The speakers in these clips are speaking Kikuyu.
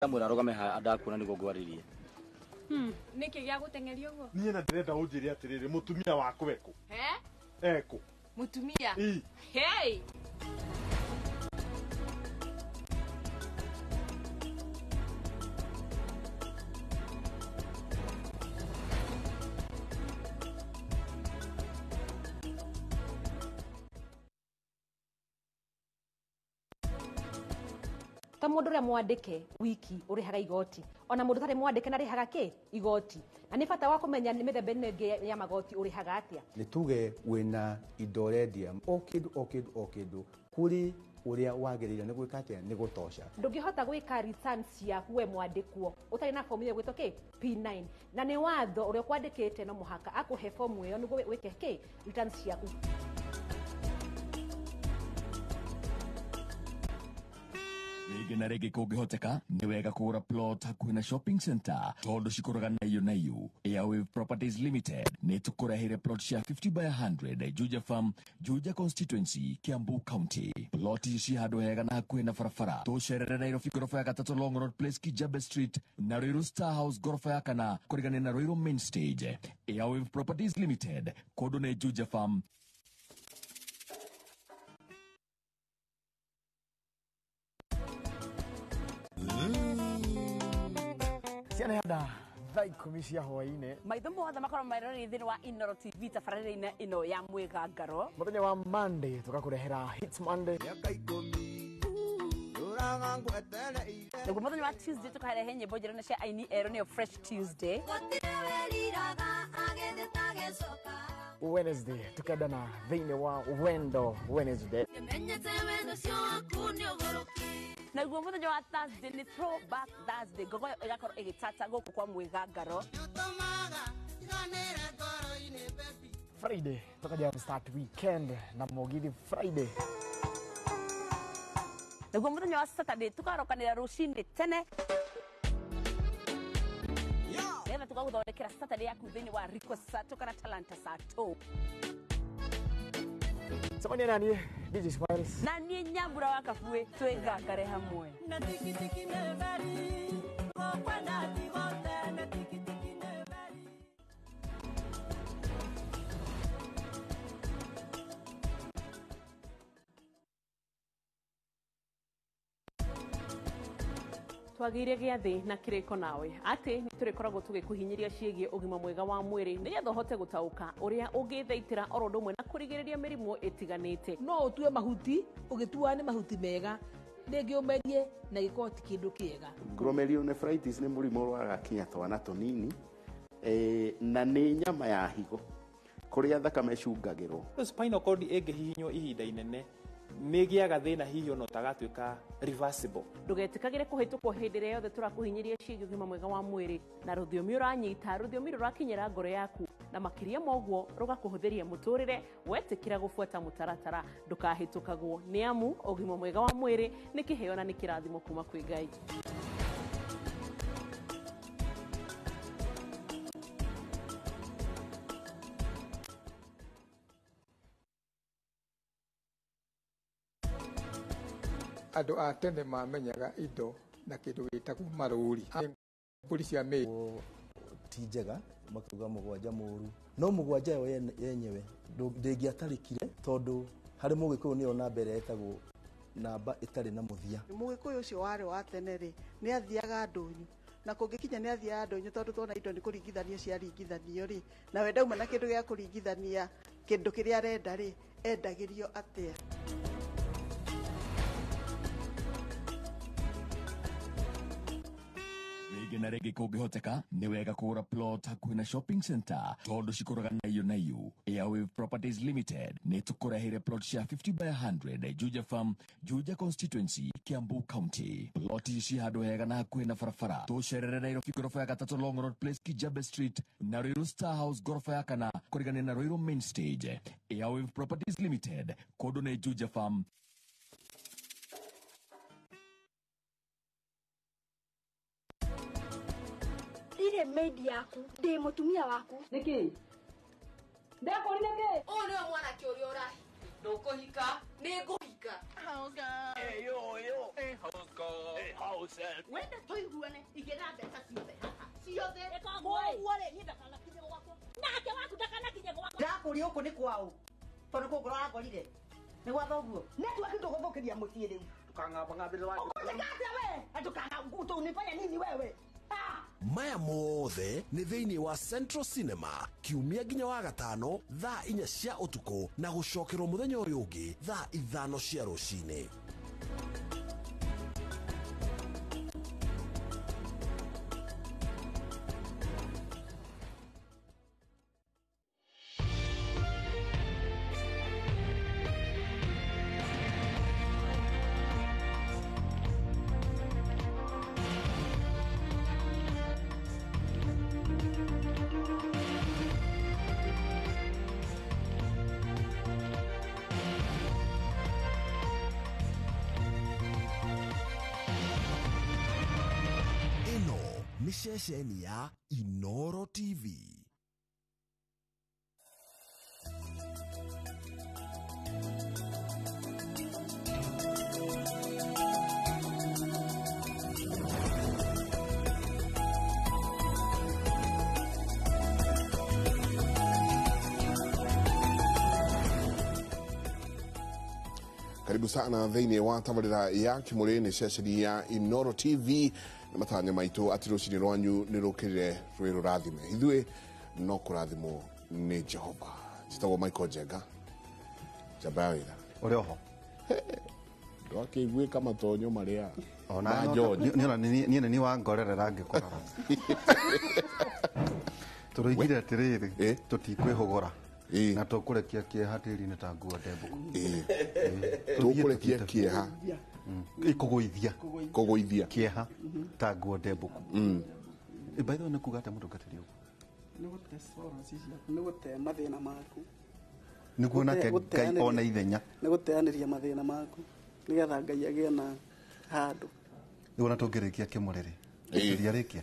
Ndamwĩra arũgame haha andakuona nĩguo ngwarĩrie. Nĩkĩ gĩa gũteng'eria ũguo? Niĩ na ndĩrenda ũnjĩre atĩrĩrĩ, mũtumia waku ekũ? He? Ekũ? Mũtumia? Ii. Hey! Ta mundu uria mwandike wiki urihaga igoti ona mundu tari mwandike narihaga ki igoti na ni bata wa kumenya ni mithemba ĩno ĩngĩ ya magoti urihaga atia. Nĩ tuge wĩna indo ũrendia o kĩndũ o kĩndũ o kĩndũ kũrĩ ũrĩa wagĩrĩire nĩ gwĩka atĩa nĩ gũtoca. Ndũngĩhota gwĩka returns ciaku we mwandĩkwo ũtarĩ na fomu ĩyo ĩgwĩtwo kĩ P9 na nĩ watho ũrĩa ũkwandĩkĩte no mũhaka akũhe fomu ĩyo nĩguo wĩke kĩ returns ciaku. Rĩngĩ na rĩngĩ kũngĩhoteka nĩ wega kũgũra plot hakuhĩ na shopping center tondũ cikũraga na iũ. Airwave Properties Limited nĩ tũkũreheire plot cia 50 by 100 Juja Farm, Juja Constituency, Kiambu County. Plot ici ci handũ hega na hakuhĩ na barabara. Tũcerere Nairobi ngoroba ya gatatũ Long Road Place, Kijabe Street na Ruiru Star House ngoroba ya kana kũrigania na Ruiru Main Stage. Airwave Properties Limited, kũndũ nĩ Juja Farm. Ciana handa thaa 10 cia hwaĩ-inĩ. Maitho mothe makorwo maroreire thĩinĩ wa Inooro TV tabarĩra-inĩ ĩno ya mwĩgangaro. Mũthenya wa Monday tũgakũrehera Hits Monday. Naguo mũthenya wa Tuesday tũkarehe nyĩmbo njerũ na cia aini erũ nĩyo Fresh Tuesday. Wednesday tukendana thĩinĩ wa Wendo Wednesday. Naguo mũthenya wa Thursday nĩ Throwback Thursday, ngogoyo ĩgakorwo ĩgĩtata gũkũ kwa mwĩgangaro. Friday tukaja start weekend na Mugithi Friday. Naguo mũthenya wa Saturday tukarokanĩra rũcinĩ tene nĩgetha tũgagũthondekera Saturday yaku thĩinĩ wa Request Sato kana Talanta Sato. Cemania na niĩ DJ Smiles na niĩ Nyambura wa Kabue twĩgangare hamwe. Twagĩire gĩathĩ na kĩrĩko nawe atĩ nĩ tũrĩkoragwo tũgĩkũhinyĩria ciĩgiĩ ũgima mwega wa mwĩrĩ nĩgetha ũhote gũtaũka ũrĩa ũngĩthaitĩra oro ũndũ ũmwe na kũrigĩrĩria mĩrimũ ĩtiganĩte. No ũtue mahuti ũgĩtuaga nĩ mahuti mega rĩngĩ ũmerie na gĩkorwo ti kĩndũ kĩega. Glomerulonephritis nĩ mũrimũ ũrwaraga kinya twana tũnini na nĩ nyama ya higo kũrĩa thakame ĩcungagĩrwo. Spinal cord ĩngĩhihinywo ihinda inene nĩgĩaga thĩna hihi ona ũtagatuĩka reversible. Ndũgetĩkagĩre kũhĩtũkwo hĩndĩ ĩrĩa yothe tũrakũhinyĩria ciĩgiĩ ũgima mwega wa mwĩrĩ na rũthiomi ũranyita, rũthiomi rũrakinyĩra ngoro yaku na makĩria ma ũguo rũgakũhũthĩria mũtũrĩre wetĩkĩra gũbuata mũtaratara. Ndũkahĩtũkagwo nĩ amu ũgima mwega wa mwĩrĩ nĩ kĩheo na nĩ kĩrathimo kuma kwĩ Ngai. Andũ a tene mamenyaga indo na kĩndũ gĩtagwo marũri. Mbũri cia mĩ ti njega makauga mũgwanja mũru, no mũgwanja ĩyo yenyewe ndĩngĩatarĩkire tondũ harĩ mũgĩkũyũ nĩyo namba ĩrĩa ĩtagwo namba ĩtarĩ na mũthia. Mũgĩkũyũ ũcio warĩ wa tene rĩ nĩ athiaga ndũnyũ na kũngĩkinya nĩ athiaga ndũnyũ tondũ tuona indo nĩ kũringithanio ciaringithanio rĩ nawe ndauma na kĩndũ gĩa kũringithania kĩndũ kĩrĩa arenda rĩ endagĩrio atĩa. Rĩngĩ na rĩngĩ kũngĩhoteka nĩ wega kũgũra plot hakuhĩ na shopping center tondũ cikũraga na iũ. Airwave Properties Limited nĩ tũkũreheire plot cia 50 by 100 Juja Farm, Juja Constituency, Kiambu County. Plot ici ci handũ hega na hakuhĩ na barabara. Tũcerere Nairobi ngoroba ya gatatũ Long Road Place, Kijabe Street na Ruiru Star House ngoroba ya kana kũrigania na Ruiru Main Stage. Airwave Properties Limited, kũndũ nĩ Juja Farm. Ndirĩ maid yaku, ndĩ mũtumia waku. Nĩkĩ? Ndekũrire kĩ? Ũyũ nĩwe mwanake ũrĩa ũrahikire. Ndũkũhika. Nĩngũhika. Wenda tũiguane igĩra mbeca ciothe haha ciothe koguo rĩ niĩ ndakanakinye gwakwa nake waku ndakanakinye gwakwa ndakũria ũkũ nĩ kwaũ tondũ kũngorwo wangorire nĩ gwa thoguo network ndũgũthũkĩria mũciĩ rĩu ũkũnjĩka atĩa we ndũkanifanya nini wewe. Maya mothe nĩ thĩinĩ wa Central Cinema kiumia nginya wa gatano thaa 4 cia ũtukũ na gũcokerwo mũthenya ũyũ ũngĩ thaa 5 cia rũcinĩ. Nĩ ceceni ya Inoro TV. Karibu sana thĩinĩ wa tabarĩra ya Kĩmũrĩ nĩ ceceni ya Inoro TV na matanya maitũ atĩ rũcinĩ rwanyu nĩ rũkĩrire rwĩ rũrathime ithuĩ no kũrathimwo nĩ Jehova. Njĩtagwo Michael Njenga njamba ya wĩra ũrĩ oho ndwakĩiguĩka matonyo marĩa ma George. Niĩ nĩ wangorerera ngĩkũrora tũroigire atĩrĩrĩ tũtikwĩhũgũra na tũkũrekia kĩeha tĩri-inĩ ta nguo ndembũku. Tũkũrekia kĩeha kũgũithia kũgũithia kĩeha ta nguo ndembũku. By the way nĩ kuga atĩa mũtungatĩri ũguo? Nĩ gũte sorrows ciaku, nĩ gũte mathĩna maku nĩguo nake Ngai one ithenya, nĩ gũteanĩria mathĩna maku nĩgetha Ngai agĩe na handũ. Rĩu ona tũngĩrĩkia kĩmũrĩrĩ tũtiarĩkia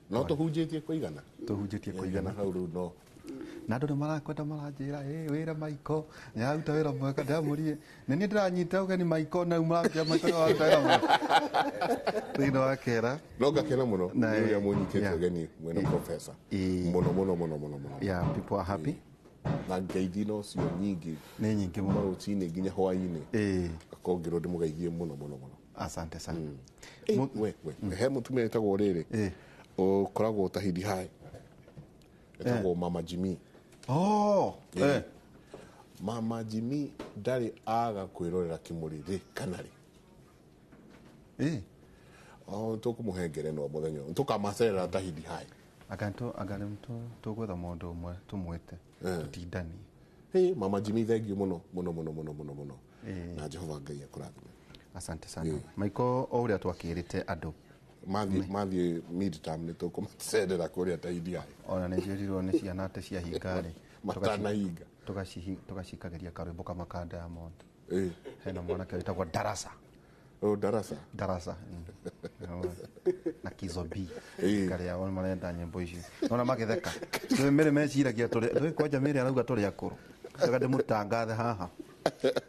no tũhunjĩtie kũigana, tũhunjĩtie kũigana hau rĩu no na andũ nĩ marakwenda maranjĩra wĩra Michael nĩ araruta wĩra mwega ndamũrie nĩ niĩ ndĩranyita ũgeni Michael na maranjĩra Michael nĩ araruta wĩra mwega thĩinĩ wa kera no ngakena mũno nĩ ũrĩa mũnyitĩte ũgeni mwena professor mũno mũno mũno mũno mũno. Yeah, people are happy na ngeithi no cio nyingĩ nĩ nyingĩ mũno rũcinĩ nginya hwainĩ ngakorwo ngĩrwo ndĩmũgeithie mũno mũno mũno. Asante sana. We he mũtumia wĩtagwo rĩrĩ ũkoragwo Tahidi High etagwo Mama Jimmy. Oh, Mama Jimmy ndarĩ aga kwĩrorera Kĩmũrĩ kana rĩ tũkũmũhe ngerenwa mũthenya ũyũ tũkamacerera Tahidi High. Anga tũgwetha mũndũ ũmwe tũmwĩte tũtindanie. Mama Jimmy thengiũ mũno mũno mũno mũno mũno mũno na Jehova Ngai akũrathime. Asante sana Michael. O ũrĩa twakĩrĩte andũ mathiĩ midterm nĩ tũkũmacerera kũrĩa Tahidi High. Ona nĩ njĩrirwo nĩ ciana atĩ ciahinga rĩ matanahinga tũgacikagĩria karwĩmbo kamwe ka Diamond. Hena mwanake wĩtagwo Darasa. Oh, Darasa. Darasa na Kizobi karĩa o marenda nyĩmbo ici nona magĩtheka mĩrĩ meciragia tũrĩ kwanja mĩrĩ arauga tũrĩ akũrũ reka ndĩmũtangathe haha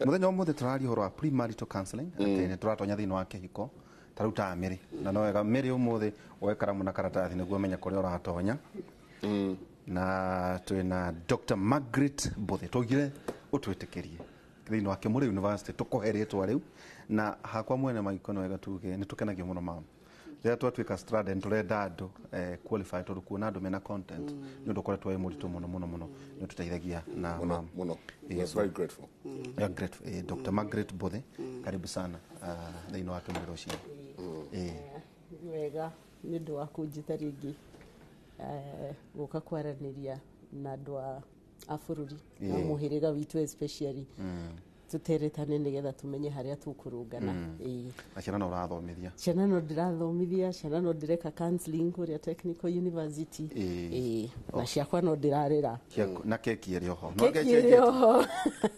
mũthenya ũmũthĩ tũraria ũhoro wa premarital counseling atĩ nĩ tũratonya thĩinĩ wa kĩhiko ta rĩu ta mĩrĩ na no wega mĩrĩ ũmũthĩ woe karamu na karatathi nĩguo ũmenye kũrĩa ũratonya. Na twĩna Dr. Margaret Mbũthĩ tũgire ũtwĩtĩkĩrie thĩinĩ wa Kĩmũrĩ University tũkũhe rĩtwa rĩu na hakwa mwene Michael no wega tuge nĩ tũkenagio mũno mama rĩrĩa twatuĩka stranded tũrenda andũ qualify tondũ kuona andũ mena content nĩ ũndũ ũkoretwo wĩ mũritũ mũno mũno mũno nĩ ũtũteithagia na mũno mũno. We are very grateful. We are grateful. Dr. Margaret Mbũthĩ karibu sana thĩinĩ wa Kĩmũrĩ rũcinĩ. Wega nĩ ũndũ wa kũnjĩta rĩngĩ gũka kwaranĩria na andũ a bũrũri na mũhĩrĩga witũ especially tũteretane nĩgetha tũmenye harĩa tũkũrũngana. Na ciana no ũrathomithia? Ciana no ndĩrathomithia, ciana no ndĩreka counseling kũrĩa Technical University na ciakwa no ndĩrarera na keki ĩrĩ oho. Keki ĩrĩ oho.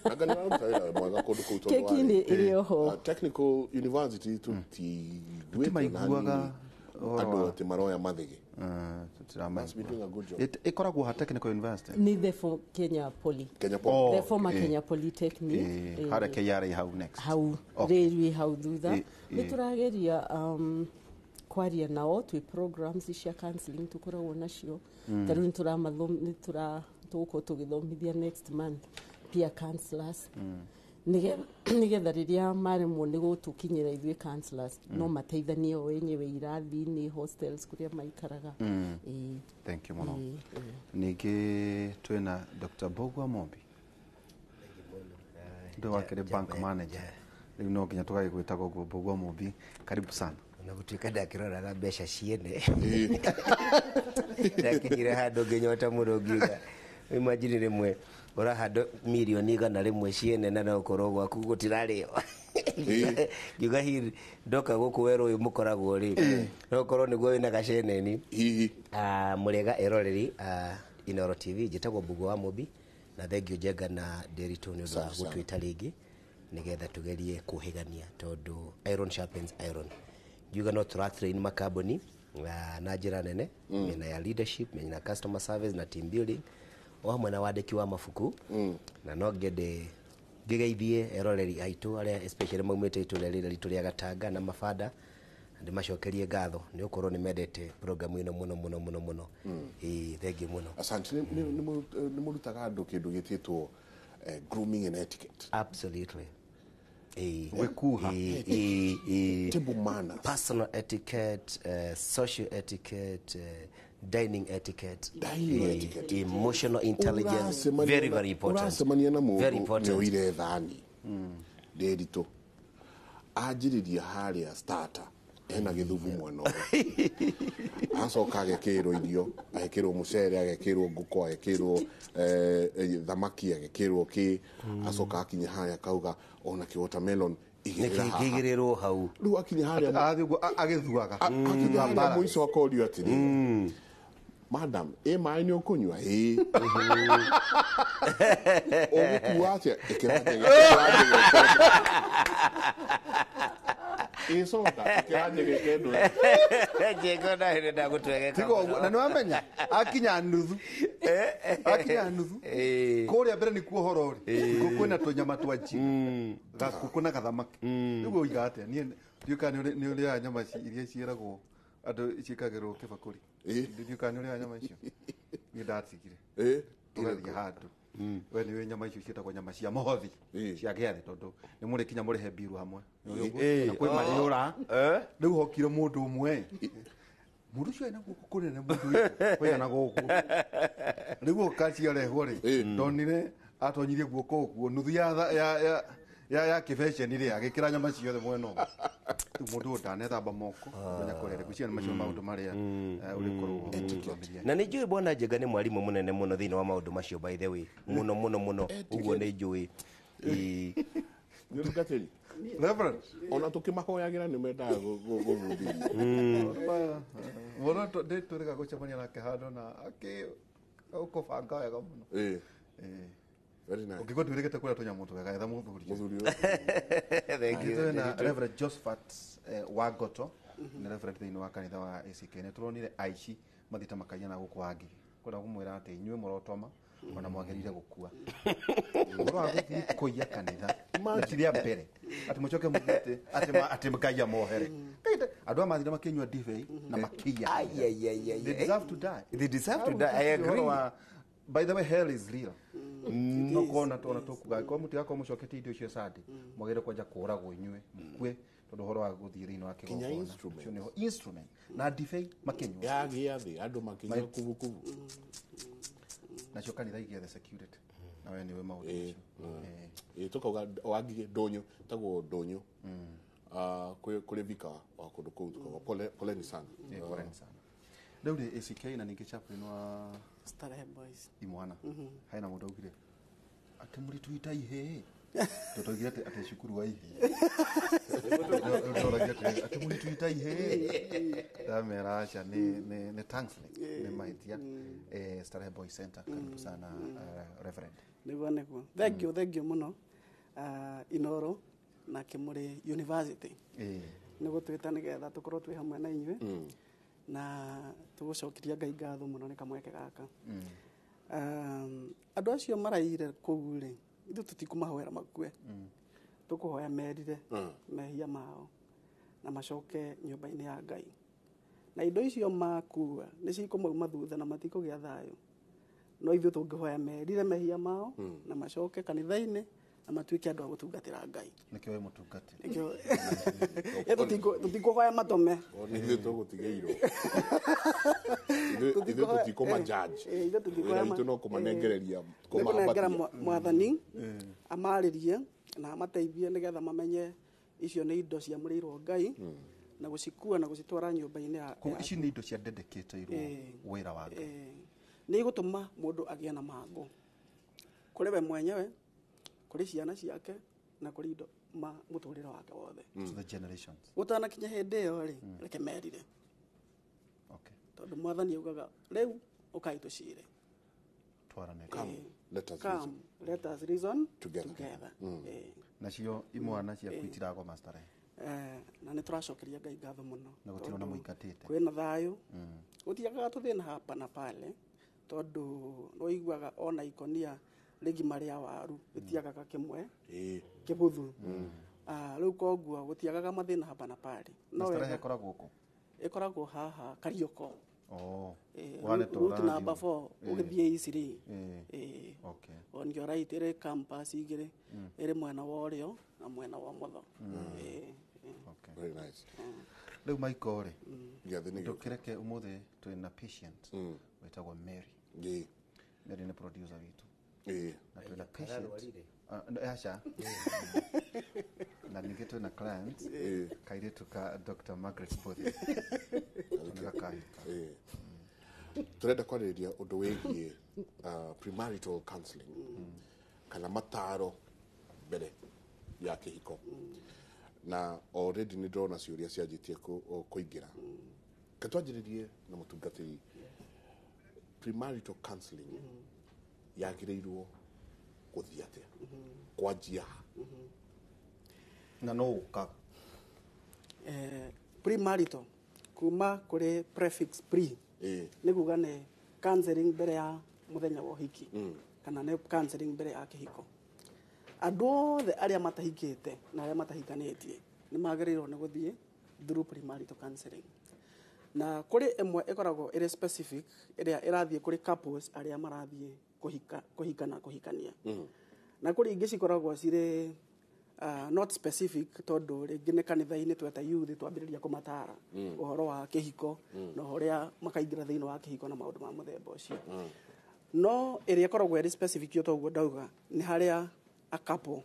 Anga nĩ ũraruta wĩra mwega kũndũ kũu tondũ keki nĩ ĩrĩ oho. Technical University tũtiguĩte maiguaga Andũ atĩ maroya mathĩgĩ. Must be doing a good job. Ĩkoragwo ha Technical University. Ni the for Kenya Poly. Kenya Poly. The former Kenya Polytechnic. Harĩa KRA hau next. Hau rĩrĩ hau thutha. Nĩ tũrageria kwaria nao twĩ programs cia counseling tũkoragwo nacio. Ta rĩu nĩ tũgũkorwo tũgĩthomithia next month peer counselors. Nĩgetha rĩrĩa maremwo nĩ gũtũkinyĩra ithuĩ counselors no mateithanie o enyewe irathi-inĩ, hostels kũrĩa maikaraga. Thank you mũno. Ningĩ twĩna Dr. Mbugua Mombi. Ndio wakĩrĩ bank manager. Rĩu no nginya tũgagĩgwĩtaga ũguo Mbugua Mombi. Karibu sana. Na gũtuĩka ndakĩroraga mbeca ciene. Ndakinyire handũ ngĩnyota mũno ngiuga imagine rĩmwe ũrahandwo mirioni 100 ciene na no ũkorwo gwaku gũtirarĩo. Ngiuga hihi ndoka gũkũ werũ ũyũ mũkoragwo rĩ no ũkorwo nĩguo wĩna gaceneni. Mũrĩega eroreri Inooro TV, njĩtagwo Mbugua wa Mũmbi na thengio Njenga na Nderitu nĩ ũndũ wa gũtwĩta rĩngĩ nĩgetha tũgerie kũhĩgania tondũ iron sharpens iron. Ngiuga no tũratrain makambuni na njĩra nene mĩena ya leadership, mĩena ya customer service na team building o hamwe na wandĩki wa mabuku. Na no ngende ngĩgeithie eroreri aitũ arĩa especially maumĩte itũra rĩrĩ ritũ rĩa Gatanga na Mabanda, ndĩmacokerie ngatho nĩ gũkorwo nĩ mendete programu ĩno mũno mũno mũno mũno. Thank you mũno. Asante. Nĩ mũrutaga andũ kĩndũ gĩtĩtwo grooming and etiquette. Absolutely. Gwĩkuha. Table manners. Personal etiquette, social etiquette, dining etiquette, dining etiquette, emotional intelligence, very very important. Ũracemania na Very mũndũ important. nĩ oire thani Nderitu anjĩrĩria harĩa starter ena gĩthubu mwena ũyũ, acoka agekĩrwo irio, agekĩrwo mũcere, agekĩrwo ngũkũ, agekĩrwo thamaki, agekĩrwo kĩ, acoka akinya harĩa akauga ona kĩ watermelon igĩrĩra haha. Kĩigĩrĩrwo hau. Rĩu akinya harĩa Athiĩ ũguo agĩthuaga. Akinya harĩa mũico akorio atĩrĩ, madam, ĩ maĩ nĩ ũkũnyua? Ĩĩ. Ũgũkua atĩa? Ĩkĩra njege, ĩkĩra njege. Ĩ soda, ĩkĩra njege ĩkendwo. Njenga na hĩndĩ ndagũtwegeka. Tiga ũguo, na nĩwamenya akinya nuthu. Akinya nuthu. Kũrĩa mbere nĩkuo ũhoro ũrĩ. Nĩkuo kwĩna tũnyama twa njino. Gakũkũ na gathamaki. Rĩu ũiga atĩa? Niĩ ndiũĩ kana nĩ ũrĩaga nyama iria ciĩragwo andũ ciĩkagĩrwo kĩbakũri. Ndiũĩ kana nĩ ũrĩaga nyama icio. Niĩ ndatigire. Tũgathiĩ handũ. We nĩũĩ nyama icio ciĩtagwo nyama cia mũhothi cia gĩathĩ tondũ nĩ mũrĩkinya mũrĩhe mbiru hamwe. Nĩ ũguo? Na kwĩ marĩũra. Rĩu hokire mũndũ ũmwe. Mũndũ ũcio ena guoko kũnene mũndũ ũyũ kũigana gũkũ. Rĩu oka ciarehwo rĩ, ndonire atonyirie guoko ũguo nuthu ya kĩbeceni rĩ, agĩkĩra nyama ciothe mwena ũmwe. Rĩu mũndũ ũyũ ndanethamba moko menya kũrĩa rĩ, macio maũndũ marĩa ũrĩkorwo ũgĩthomithia. Na nĩ njũĩ bwana Njenga nĩ mwarimũ mũnene mũno thĩinĩ wa maũndũ macio by the way. Mũno mũno mũno. Ũguo nĩ njũĩ. Mũtungatĩri. Reverend. Ona tũkĩmahoyagĩra nĩ mendaga gũbundithio. Mũno ndĩ twĩrĩga gũcemania nake handũ na ũkũbanga wega mũno. Very nice. Ũngĩkorwo ndwĩrĩgĩte kũrĩa tũnyamũ twega, etha mũthuri. Mũthuri Thank you. Twĩna Reverend Josephat Wangoto, nĩ Reverend thĩinĩ wa kanitha wa ACK. Nĩ tũronire aici mathiĩte makaiya na gũkũ wa Ngigĩ. Kwenda kũmwĩra atĩ inyuĩ mũrotoma ona mwagĩrĩire gũkua. Ũhoro wa gũthiĩ kũiya kanitha na ti rĩa mbere atĩ mũcoke muge atĩ Ngai amohere. Andũ aya mathire makĩnyua ndibei na makĩiya. They deserve to die. They deserve to die. I agree. By the way, hell is real. No kona tona tukuga ko mutigakorwo mucokete indo icio Sunday mwagĩrĩire kwanja kũragwo inyuĩ mukue tondũ ũhoro wa gũthiĩ thĩinĩ wa Kinya kĩgongona. instrument. Ũcio nĩho instrument na ndibei makĩnyua. Ya gĩathĩ andũ makĩnyua kubukubu. Nacio kanitha igĩethe security. Na we nĩwe maũndũ macio. Tukauga Wangigĩ ndũnyũ tagwo ndũnyũ. Kũrĩ vika wa kũndũ kũu tukauga pole poleni sana. Poleni sana. Rĩu rĩ ACK na ningĩ chaplain wa Starehe Boys. Imwana. Hena mũndũ augire atĩ mũrĩtwĩta ihĩĩ. Tũtoigire atĩ cukuru wa ihĩĩ. Tũtoragia atĩ mũrĩtwĩta ihĩĩ. Ndamera aca nĩ tongue slip, nĩ mahĩtia. Starehe Boys Center, karibu sana Reverend. Nĩguo. Thank you, thank you mũno. Inooro na Kĩmũrĩ University. Nĩ gũtwĩta nĩgetha tũkorwo twĩ hamwe na inyuĩ na tũgũcokeria Ngai ngatho mũno nĩ kamweke gaka. Andũ acio maraire kũu rĩ, ithuĩ tũtikũmahoera makue, tũkũhoya merire mehia mao na macoke nyũmba-inĩ ya Ngai, na indo icio makua nĩ cikũmauma thutha na matikũgĩa thayũ, no ithuĩ tũngĩhoya merire mehia mao na macoke kanitha-inĩ na matuĩke andũ a gũtungatĩra Ngai. Nĩkĩo wĩ mũtungatĩri. Nĩkĩo tũtikũhoya matome. Nĩ ithuĩ tũgũtigĩirwo. Ithuĩ tũtikũma-judge. Ithuĩ tũtikũhoya Wĩra witũ no kũmanengereria, nĩ kũnengera kũmambatia. Mwathani amarĩrie na amateithie nĩgetha mamenye icio nĩ indo ciamũrĩirwo Ngai na gũcikua na gũcitwara nyũmba-inĩ ya Koguo ici nĩ indo cia dedicate-irwo wĩra wa Ngai. Nĩ igũtũma mũndũ agĩe na mangũ kũrĩ we mwenyewe, kũrĩ ciana ciake na kũrĩ indo ma mũtũrĩre wake wothe. To the generations. Gũtanakinya hĩndĩ ĩyo rĩ, reke merire, tondũ Mwathani augaga rĩu ũkai tũcire. Twaranĩrie. Come, let us Come, reason let us reason together. Together. Nacio imwana ciaku itiragoma starehe. Na nĩ tũracokeria Ngai ngatho mũno Na gũtirĩ ona tondũ mũingatĩte. Kwĩna thayũ, gũtiagaga tũthĩna hapa na pale, tondũ nĩũiguaga ona ikonia rĩgima rĩa waru rĩtiagaga kĩmwe kĩbuthu. Rĩu koguo gũtiagaga mathĩna hapa na pale. Na No starehe wega ĩkoragwo kũ? Ĩkoragwo haha Karioko. Oh. Ũhane ta Route ũrathiĩ. number 4 ũgĩthiĩ Eastleigh. Okay. On your right ĩrĩ campus igĩrĩ, ĩrĩ mwena wa ũrĩo na mwena wa ũmotho. Very nice. Rĩu Michael rĩ, Gĩathĩ nĩ gĩũku. ndũkĩreke ũmũthĩ twĩna patient wĩtagwo Mary. Mary nĩ producer witũ. Na twĩna patient. Ararwarire? Ah, aca. Na ningĩ twĩna client kairĩtu ka Dr. Margaret Bothy. Nĩ gakahika. Tũrenda kwarĩrĩria ũndũ wĩgiĩ premarital counseling kana mataro mbere ya kĩhiko, na already nĩ ndĩrona ciũria cianjĩtie kũingĩra. Ke twanjĩrĩrie na mũtungatĩri, premarital counseling yagĩrĩirwo gũthiĩ atĩa, kwanjia ha? Na no ũkaga. Premarital kuma kũrĩ prefix pre, nĩ kuga nĩ counseling mbere ya mũthenya wa ũhiki kana nĩ counseling mbere ya kĩhiko. Andũ othe arĩa matahikĩte na arĩa matahikanĩtie nĩ magĩrĩirwo nĩ gũthiĩ through premarital counseling, na kũrĩ ĩmwe ĩkoragwo ĩrĩ specific ĩrĩa ĩrathiĩ kũrĩ couples arĩa marathiĩ kũhika, kũhika na kũhikania, na kũrĩ ingĩ cikoragwo cirĩ not specific, tondũ rĩngĩ nĩ kanitha-inĩ tweta youth twambĩrĩria kũmatara ũhoro wa kĩhiko na ũrĩa makaingĩra thĩinĩ wa kĩhiko na maũndũ ma mũthemba ũcio. No ĩrĩa ĩkoragwo ĩrĩ specific yo toguo ndauga nĩ harĩa a couple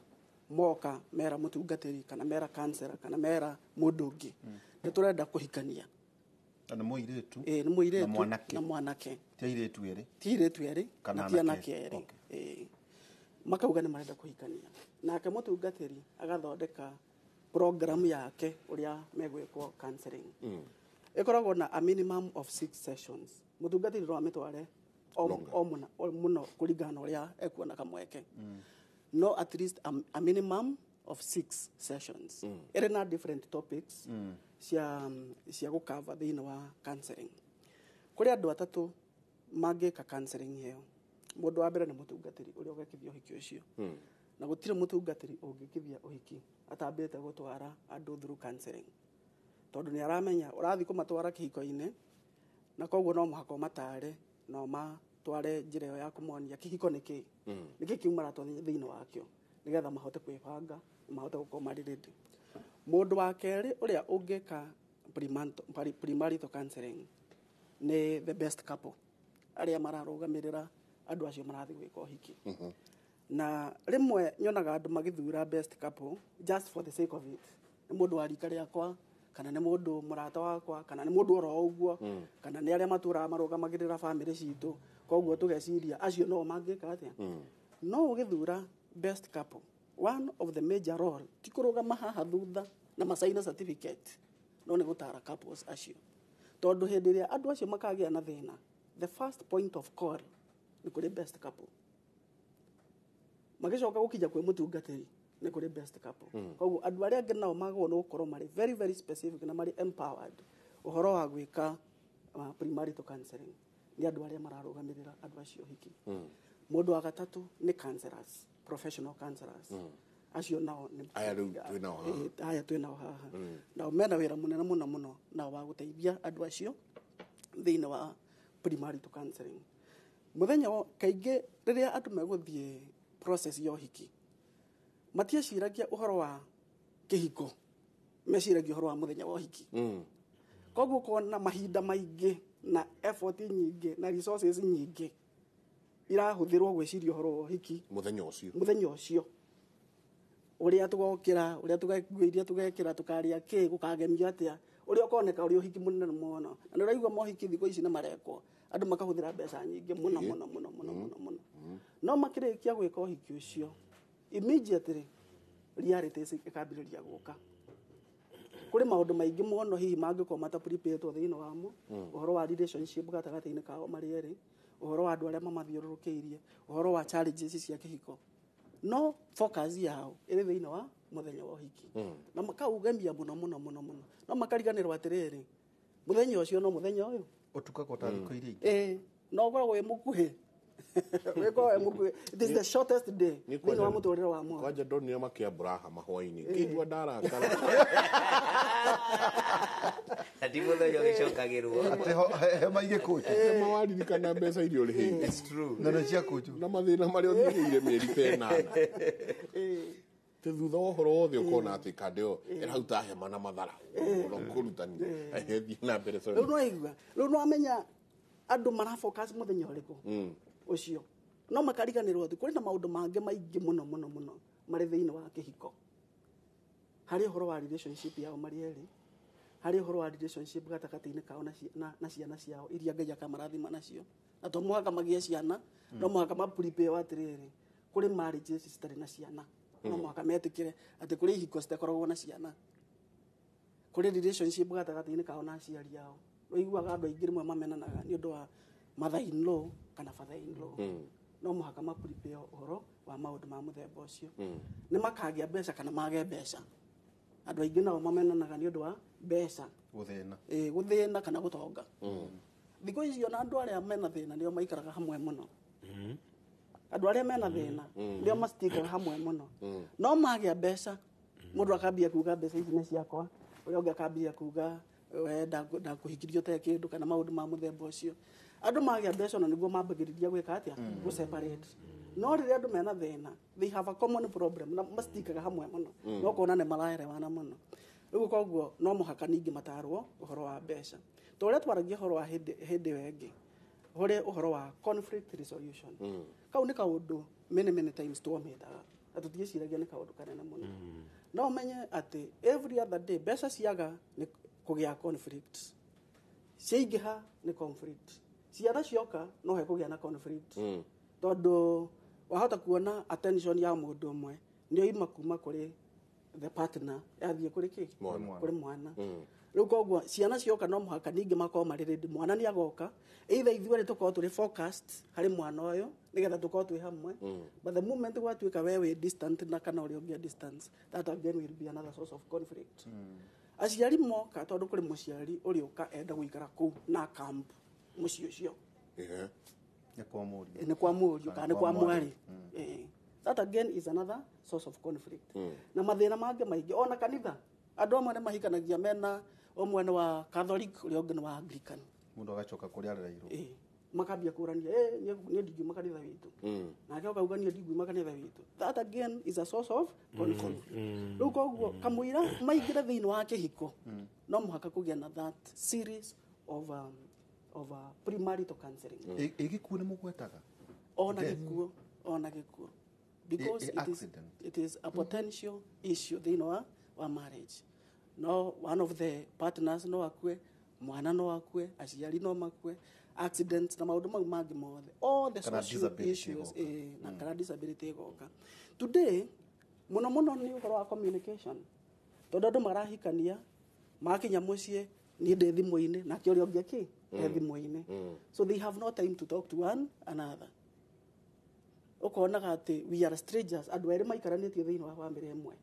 moka mera mũtungatĩri kana mera counselor kana mera mũndũ ũngĩ, nĩ tũrenda kũhikania. Na nĩ mũirĩtu. Ĩĩ, nĩ mũirĩtu na mwanake. Na mwanake. Ti airĩtu erĩ. Ti airĩtu erĩ Kana na ti anake anake erĩ. Ĩĩ. Makauga nĩ marenda kũhikania, nake mũtungatĩri agathondeka program yake ũrĩa megwĩkwo counseling. Ĩkoragwo na a minimum of 6 sessions. Mũtungatĩri no amĩtware o mũna o mũno kũringana na ũrĩa ekuona kamweke, no at least a minimum of 6 sessions ĩrĩ na different topics cia gũkava thĩinĩ wa counseling. Kũrĩ andũ atatũ mangĩka counseling ĩyo. Mũndũ wa mbere nĩ mũtungatĩri ũrĩa ũgekithia ũhiki ũcio, na gũtirĩ mũtungatĩri ũngĩkithia ũhiki atambĩte gũtwara andũ through counseling, tondũ nĩ aramenya ũrathiĩ kũmatwara kĩhiko-inĩ, na koguo no mũhaka ũmatare na ũmatware njĩra ĩyo ya kũmonia kĩhiko nĩ kĩĩ, nĩkĩ kĩu maratwara thĩinĩ wakĩo, nĩgetha mahote kwĩbanga na mahote gũkorwo marĩ ready. Mũndũ wa kerĩ ũrĩa ũngĩka premarital counseling nĩ the best couple arĩa mararũgamĩrĩra andũ acio marathiĩ gwĩka ũhiki. Na rĩmwe nyonaga andũ magĩthura best couple just for the sake of it, nĩ mũndũ wa rika rĩakwa kana nĩ mũndũ mũrata wakwa kana nĩ mũndũ oro ũguo kana nĩ arĩa matũraga marũgamagĩrĩra bamĩrĩ citũ, koguo tũgeciria acio no mangĩka atĩa. No ũgĩthura best couple, one of the major role ti kũrũgama haha thutha na macaina certificate, no nĩ gũtara couples acio, tondũ hĩndĩ ĩrĩa andũ acio makagĩa na thĩna, the first point of call nĩ kũrĩ best couple. Magĩcoka gũkinya kwĩ mũtungatĩri, Nĩ kũrĩ best couple. Koguo andũ arĩa angĩ nao magwo nĩ gũkorwo marĩ very very specific na marĩ empowered ũhoro wa gwĩka premarital counseling nĩ andũ arĩa mararũgamĩrĩra andũ acio hiki. Mũndũ wa gatatũ nĩ counselors, professional counselors. Acio nao nĩ Aya rĩu twĩ nao haha. Aya twĩ nao haha. Nao mena wĩra mũnene mũno mũno nao wa gũteithia andũ acio thĩinĩ wa premarital counseling. Mũthenya kaingĩ rĩrĩa andũ megũthiĩ process ya ũhiki, matieciragia ũhoro wa kĩhiko, meciragia ũhoro wa mũthenya wa ũhiki. Koguo ũkona mahinda maingĩ na effort nyingĩ na resources nyingĩ irahũthĩrwo gwĩciria ũhoro wa ũhiki mũthenya ũcio. Mũthenya ũcio, ũrĩa tũgokĩra, ũrĩa tũgakuo, iria tũgekĩra, tũkarĩa kĩ, gũkagemio atĩa, ũrĩa ũkoneka ũrĩ ũhiki mũnene mũno. Na nĩ ũraigua mohiki thikũ ici nĩ marekwo, andũ makahũthĩra mbeca nyingĩ mũno mũno mũno mũno mũno mũno. No makĩrĩkia gwĩka ũhiki ũcio, immediately realities ĩkambĩrĩria gũka. Kũrĩ maũndũ maingĩ mũno hihi mangĩkorwo mataprepare thĩinĩ wamo, ũhoro wa relationship gatagatĩ-inĩ kao marĩ erĩ, ũhoro wa andũ arĩa mamathiũrũrũkĩirie, ũhoro wa challenges cia kĩhiko, no focus yao ĩrĩ thĩinĩ wa mũthenya wa ũhiki, na makaugemia mũno mũno mũno mũno, no makariganĩrwo atĩrĩrĩ, mũthenya ũcio no mũthenya ũyũ ũtukagwo ta thikũ iria ingĩ. Ĩĩ, no ũkoragwo wĩ mũkuhĩ, wĩkoragwo wĩ mũkuhĩ. It is the shortest day thĩinĩ wa mũtũrĩre wa mũndũ. Kwanja ndonire makĩambũra hama hwainĩ, ngĩigua ndarakara. Na ti mũthenya ũgĩcokagĩrwo. Atĩ hema igĩkũnjwo. Hema waririkana mbeca iria ũrĩhĩire. It's true. Na nĩ cia kũnjwo. Na mathĩna marĩa ũthirĩire mĩeri ta ĩnana. Te thutha wa ũhoro wothe ũkona atĩ kanda ĩyo ĩraruta hema na mathara mũno kũrutani thiĩ na mbere, sorry. Rĩu nĩwaigua, rĩu nĩwamenya andũ marafocus mũthenya ũrĩkũ ũcio, no makariganĩrwo atĩ kũrĩ na maũndũ mangĩ maingĩ mũno mũno mũno marĩ thĩinĩ wa kĩhiko. Harĩ ũhoro wa relationship yao marĩ erĩ, harĩ ũhoro wa relationship gatagatĩ-inĩ kao na ciana ciao iria Ngai akamarathima nacio. Na to mũhaka magĩe ciana, no mũhaka maprepare atĩrĩrĩ, kũrĩ marriages citarĩ na ciana, no mũhaka metĩkĩre atĩ kũrĩ ihiko citakoragwo na ciana. Kũrĩ relationship gatagatĩ-inĩ kao na aciari ao. Ũiguaga andũ aingĩ rĩmwe mamenanaga nĩ ũndũ wa mother in law kana father in law. No mũhaka maprepare ũhoro wa maũndũ ma mũthemba ũcio. Nĩ makagĩa mbeca kana mage mbeca. Andũ aingĩ nao mamenanaga nĩ ũndũ wa mbeca. Gũthĩna. Ĩĩ, gũthĩna kana gũtonga. Thikũ ici ona andũ arĩa mena thĩna nĩo maikaraga hamwe mũno. Andũ arĩa mena thĩna nĩo macitikaga hamwe mũno. No magĩa mbeca, mũndũ akambia kuga mbeca ici nĩ ciakwa, ũrĩa ũngĩ akambia kuga we ndakũhikirie ũtarĩ kĩndũ kana maũndũ ma mũthemba ũcio. Andũ magĩa mbeca ona nĩguo mambagĩrĩria gwĩka atĩa? Gũ separate. No rĩrĩa andũ mena thĩna, they have a common problem na macitikaga hamwe mũno. No kona nĩ maraerewana mũno. Rĩu koguo no mũhaka ningĩ matarwo ũhoro wa mbeca. Ta ũrĩa twaragia ũhoro wa hĩndĩ ĩyo ĩngĩ, ũrĩ ũhoro wa conflict resolution. Kau nĩ kaũndũ many many times twomĩtaga na tũtiĩciragia nĩ kaũndũ kanene mũno. No ũmenye atĩ every other day mbeca ciaga nĩ kũgĩa conflict, ciaingĩha nĩ conflict, ciana cioka no hekũgĩa na conflict, tondũ wahota kuona attention ya mũndũ ũmwe nĩyo ima kuma kũrĩ the partner yathiĩ kũrĩ kĩ? Mwana. Kũrĩ mwana. Rĩu koguo ciana cioka no mũhaka ningĩ makorwo marĩ ready. Mwana nĩ agoka, either ithuerĩ tũkorwo tũrĩ focused harĩ mwana ũyũ nĩgetha tũkorwo twĩ hamwe, but the moment gwatuĩka we wĩ distant na kana ũrĩa ũngĩ distance, that again will be another source of conflict. Aciari moka, tondũ kũrĩ mũciari ũrĩũka enda gũikara kũu na camp mũciĩ ũcio. Nĩ kwa mũriũ. Nĩ kwa mũriũ kana nĩ kwa mwarĩ. That again is another source of conflict. Na mathĩna mangĩ maingĩ, ona kanitha andũ amwe nĩ mahikanagia mena ũmwe nĩ wa Catholic, ũrĩa ũngĩ nĩ wa Anglican. Mũndũ agacoka kũrĩa arereirwo. Makambia kũrania, niĩ ndingiuma kanitha witũ, nake ũkauga niĩ ndingiuma kanitha witũ. That again is a source of conflict. Rĩu koguo kamũira maingĩre thĩinĩ wa kĩhiko, no mũhaka kũgĩa na that series of premarital counseling. Ĩ gĩkuũ nĩ mũgwetaga? Ona Death. gĩkuũ, ona gĩkuũ, because Accident. it is a potential issue thĩinĩ wa marriage. No one of the partners no akue, mwana no akue, aciari no makue, accidents na maũndũ mau mangĩ mothe, all the Kana social disability issues. ĩgoka. Na kana disability ĩgoka. Today mũno mũno nĩ ũhoro wa communication, tondũ andũ marahikania makinya mũciĩ, niĩ ndĩ thimũ-inĩ nake ũrĩa ũngĩ akĩ e thimũ-inĩ, so they have no time to talk to one another. Ũkonaga atĩ we are strangers, andũ erĩ maikaranĩtie thĩinĩ wa bamĩrĩ ĩmwe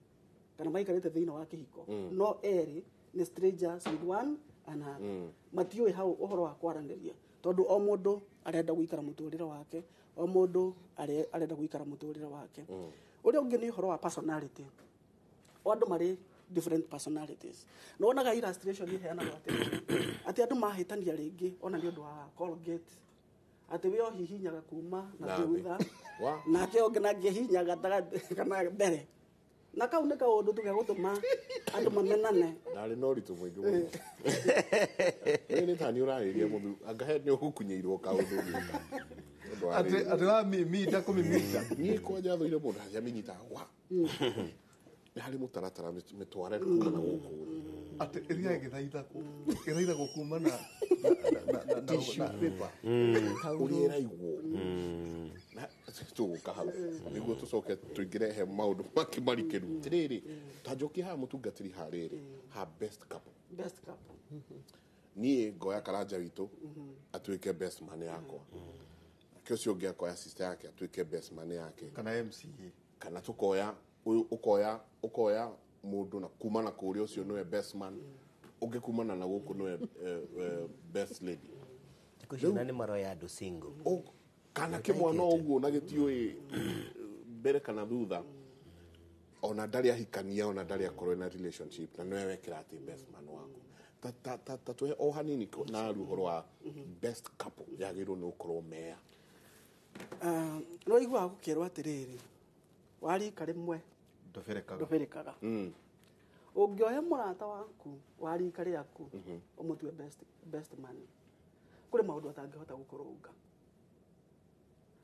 kana maikarĩte thĩinĩ wa kĩhiko, no erĩ nĩ strangers with one another. Matiũĩ hau ũhoro wa kwaranĩria, tondũ o mũndũ arenda gũikara mũtũrĩre wake, o mũndũ arenda gũikara mũtũrĩre wake. Ũrĩa ũngĩ nĩ ũhoro wa personality. O andũ marĩ different personalities. Na wonaga illustration iheanagwo atĩ andũ mahĩtania rĩngĩ ona nĩ ũndũ wa Colgate, atĩ we ũhihinyaga kuma na Na thĩ. thutha, Wa? nake ũngĩ nake hihinyaga gatagatĩ kana mbere, na kau nĩ kaũndũ tu gegũtũma andũ mamenane. Ndarĩ na ũritũ mũingĩ mũno. Nĩ nĩ ta nĩ ũrarĩria mũthu anga he nĩ ũgũkunyĩirwo kaũndũ ũgĩka. Ũndũ wa Atĩ rĩrĩ. atĩ wamimita kũmimita. Niĩ kwanja thũire mũndũ haciamenyitaga wa nĩ harĩ mũtaratara mĩtware kuma na gũkũ. Atĩ ĩthiaga ĩgĩthaithagwo ĩthaithagwo kuma na Tissue. na paper. Ũrĩa ĩraigwo na tũgũka hau nĩguo tũcoke tũingĩre he maũndũ mangĩ marikĩru. Atĩrĩrĩ, ta njokie haha mũtungatĩri harĩrĩ ha best couple. Best couple. Niĩ ngoya Karanja witũ atuĩke best man yakwa, nake ũcio ũngĩ akoya sister yake atuĩke best man yake. Kana MCA. Kana tũkoya ũyũ, ũkoya mũndũ na kuma na kũrĩa, ũcio nĩwe best man, ũngĩ kumana na gũkũ nĩwe best lady. Thikũ icio na nĩ maroya andũ single. Kana kĩmwana ũguo na gĩtiũĩ mbere kana thutha, ona ndarĩ ahikania, ona ndarĩ akorwo na relationship, na nĩwe wekĩra atĩ best man waku. Ta tũhe o hanini na rĩu ũhoro wa best couple yagĩrĩirwo nĩ gũkorwo mea. Ah, nĩ waiguaga gũkĩrwo atĩrĩrĩ, warika rĩmwe ndũbĩrĩkaga. Ndũbĩrĩkaga. Ũngĩoya mũrata waku wa rika rĩaku ũmũtue best man, kũrĩ maũndũ atangĩhota gũkũrũnga.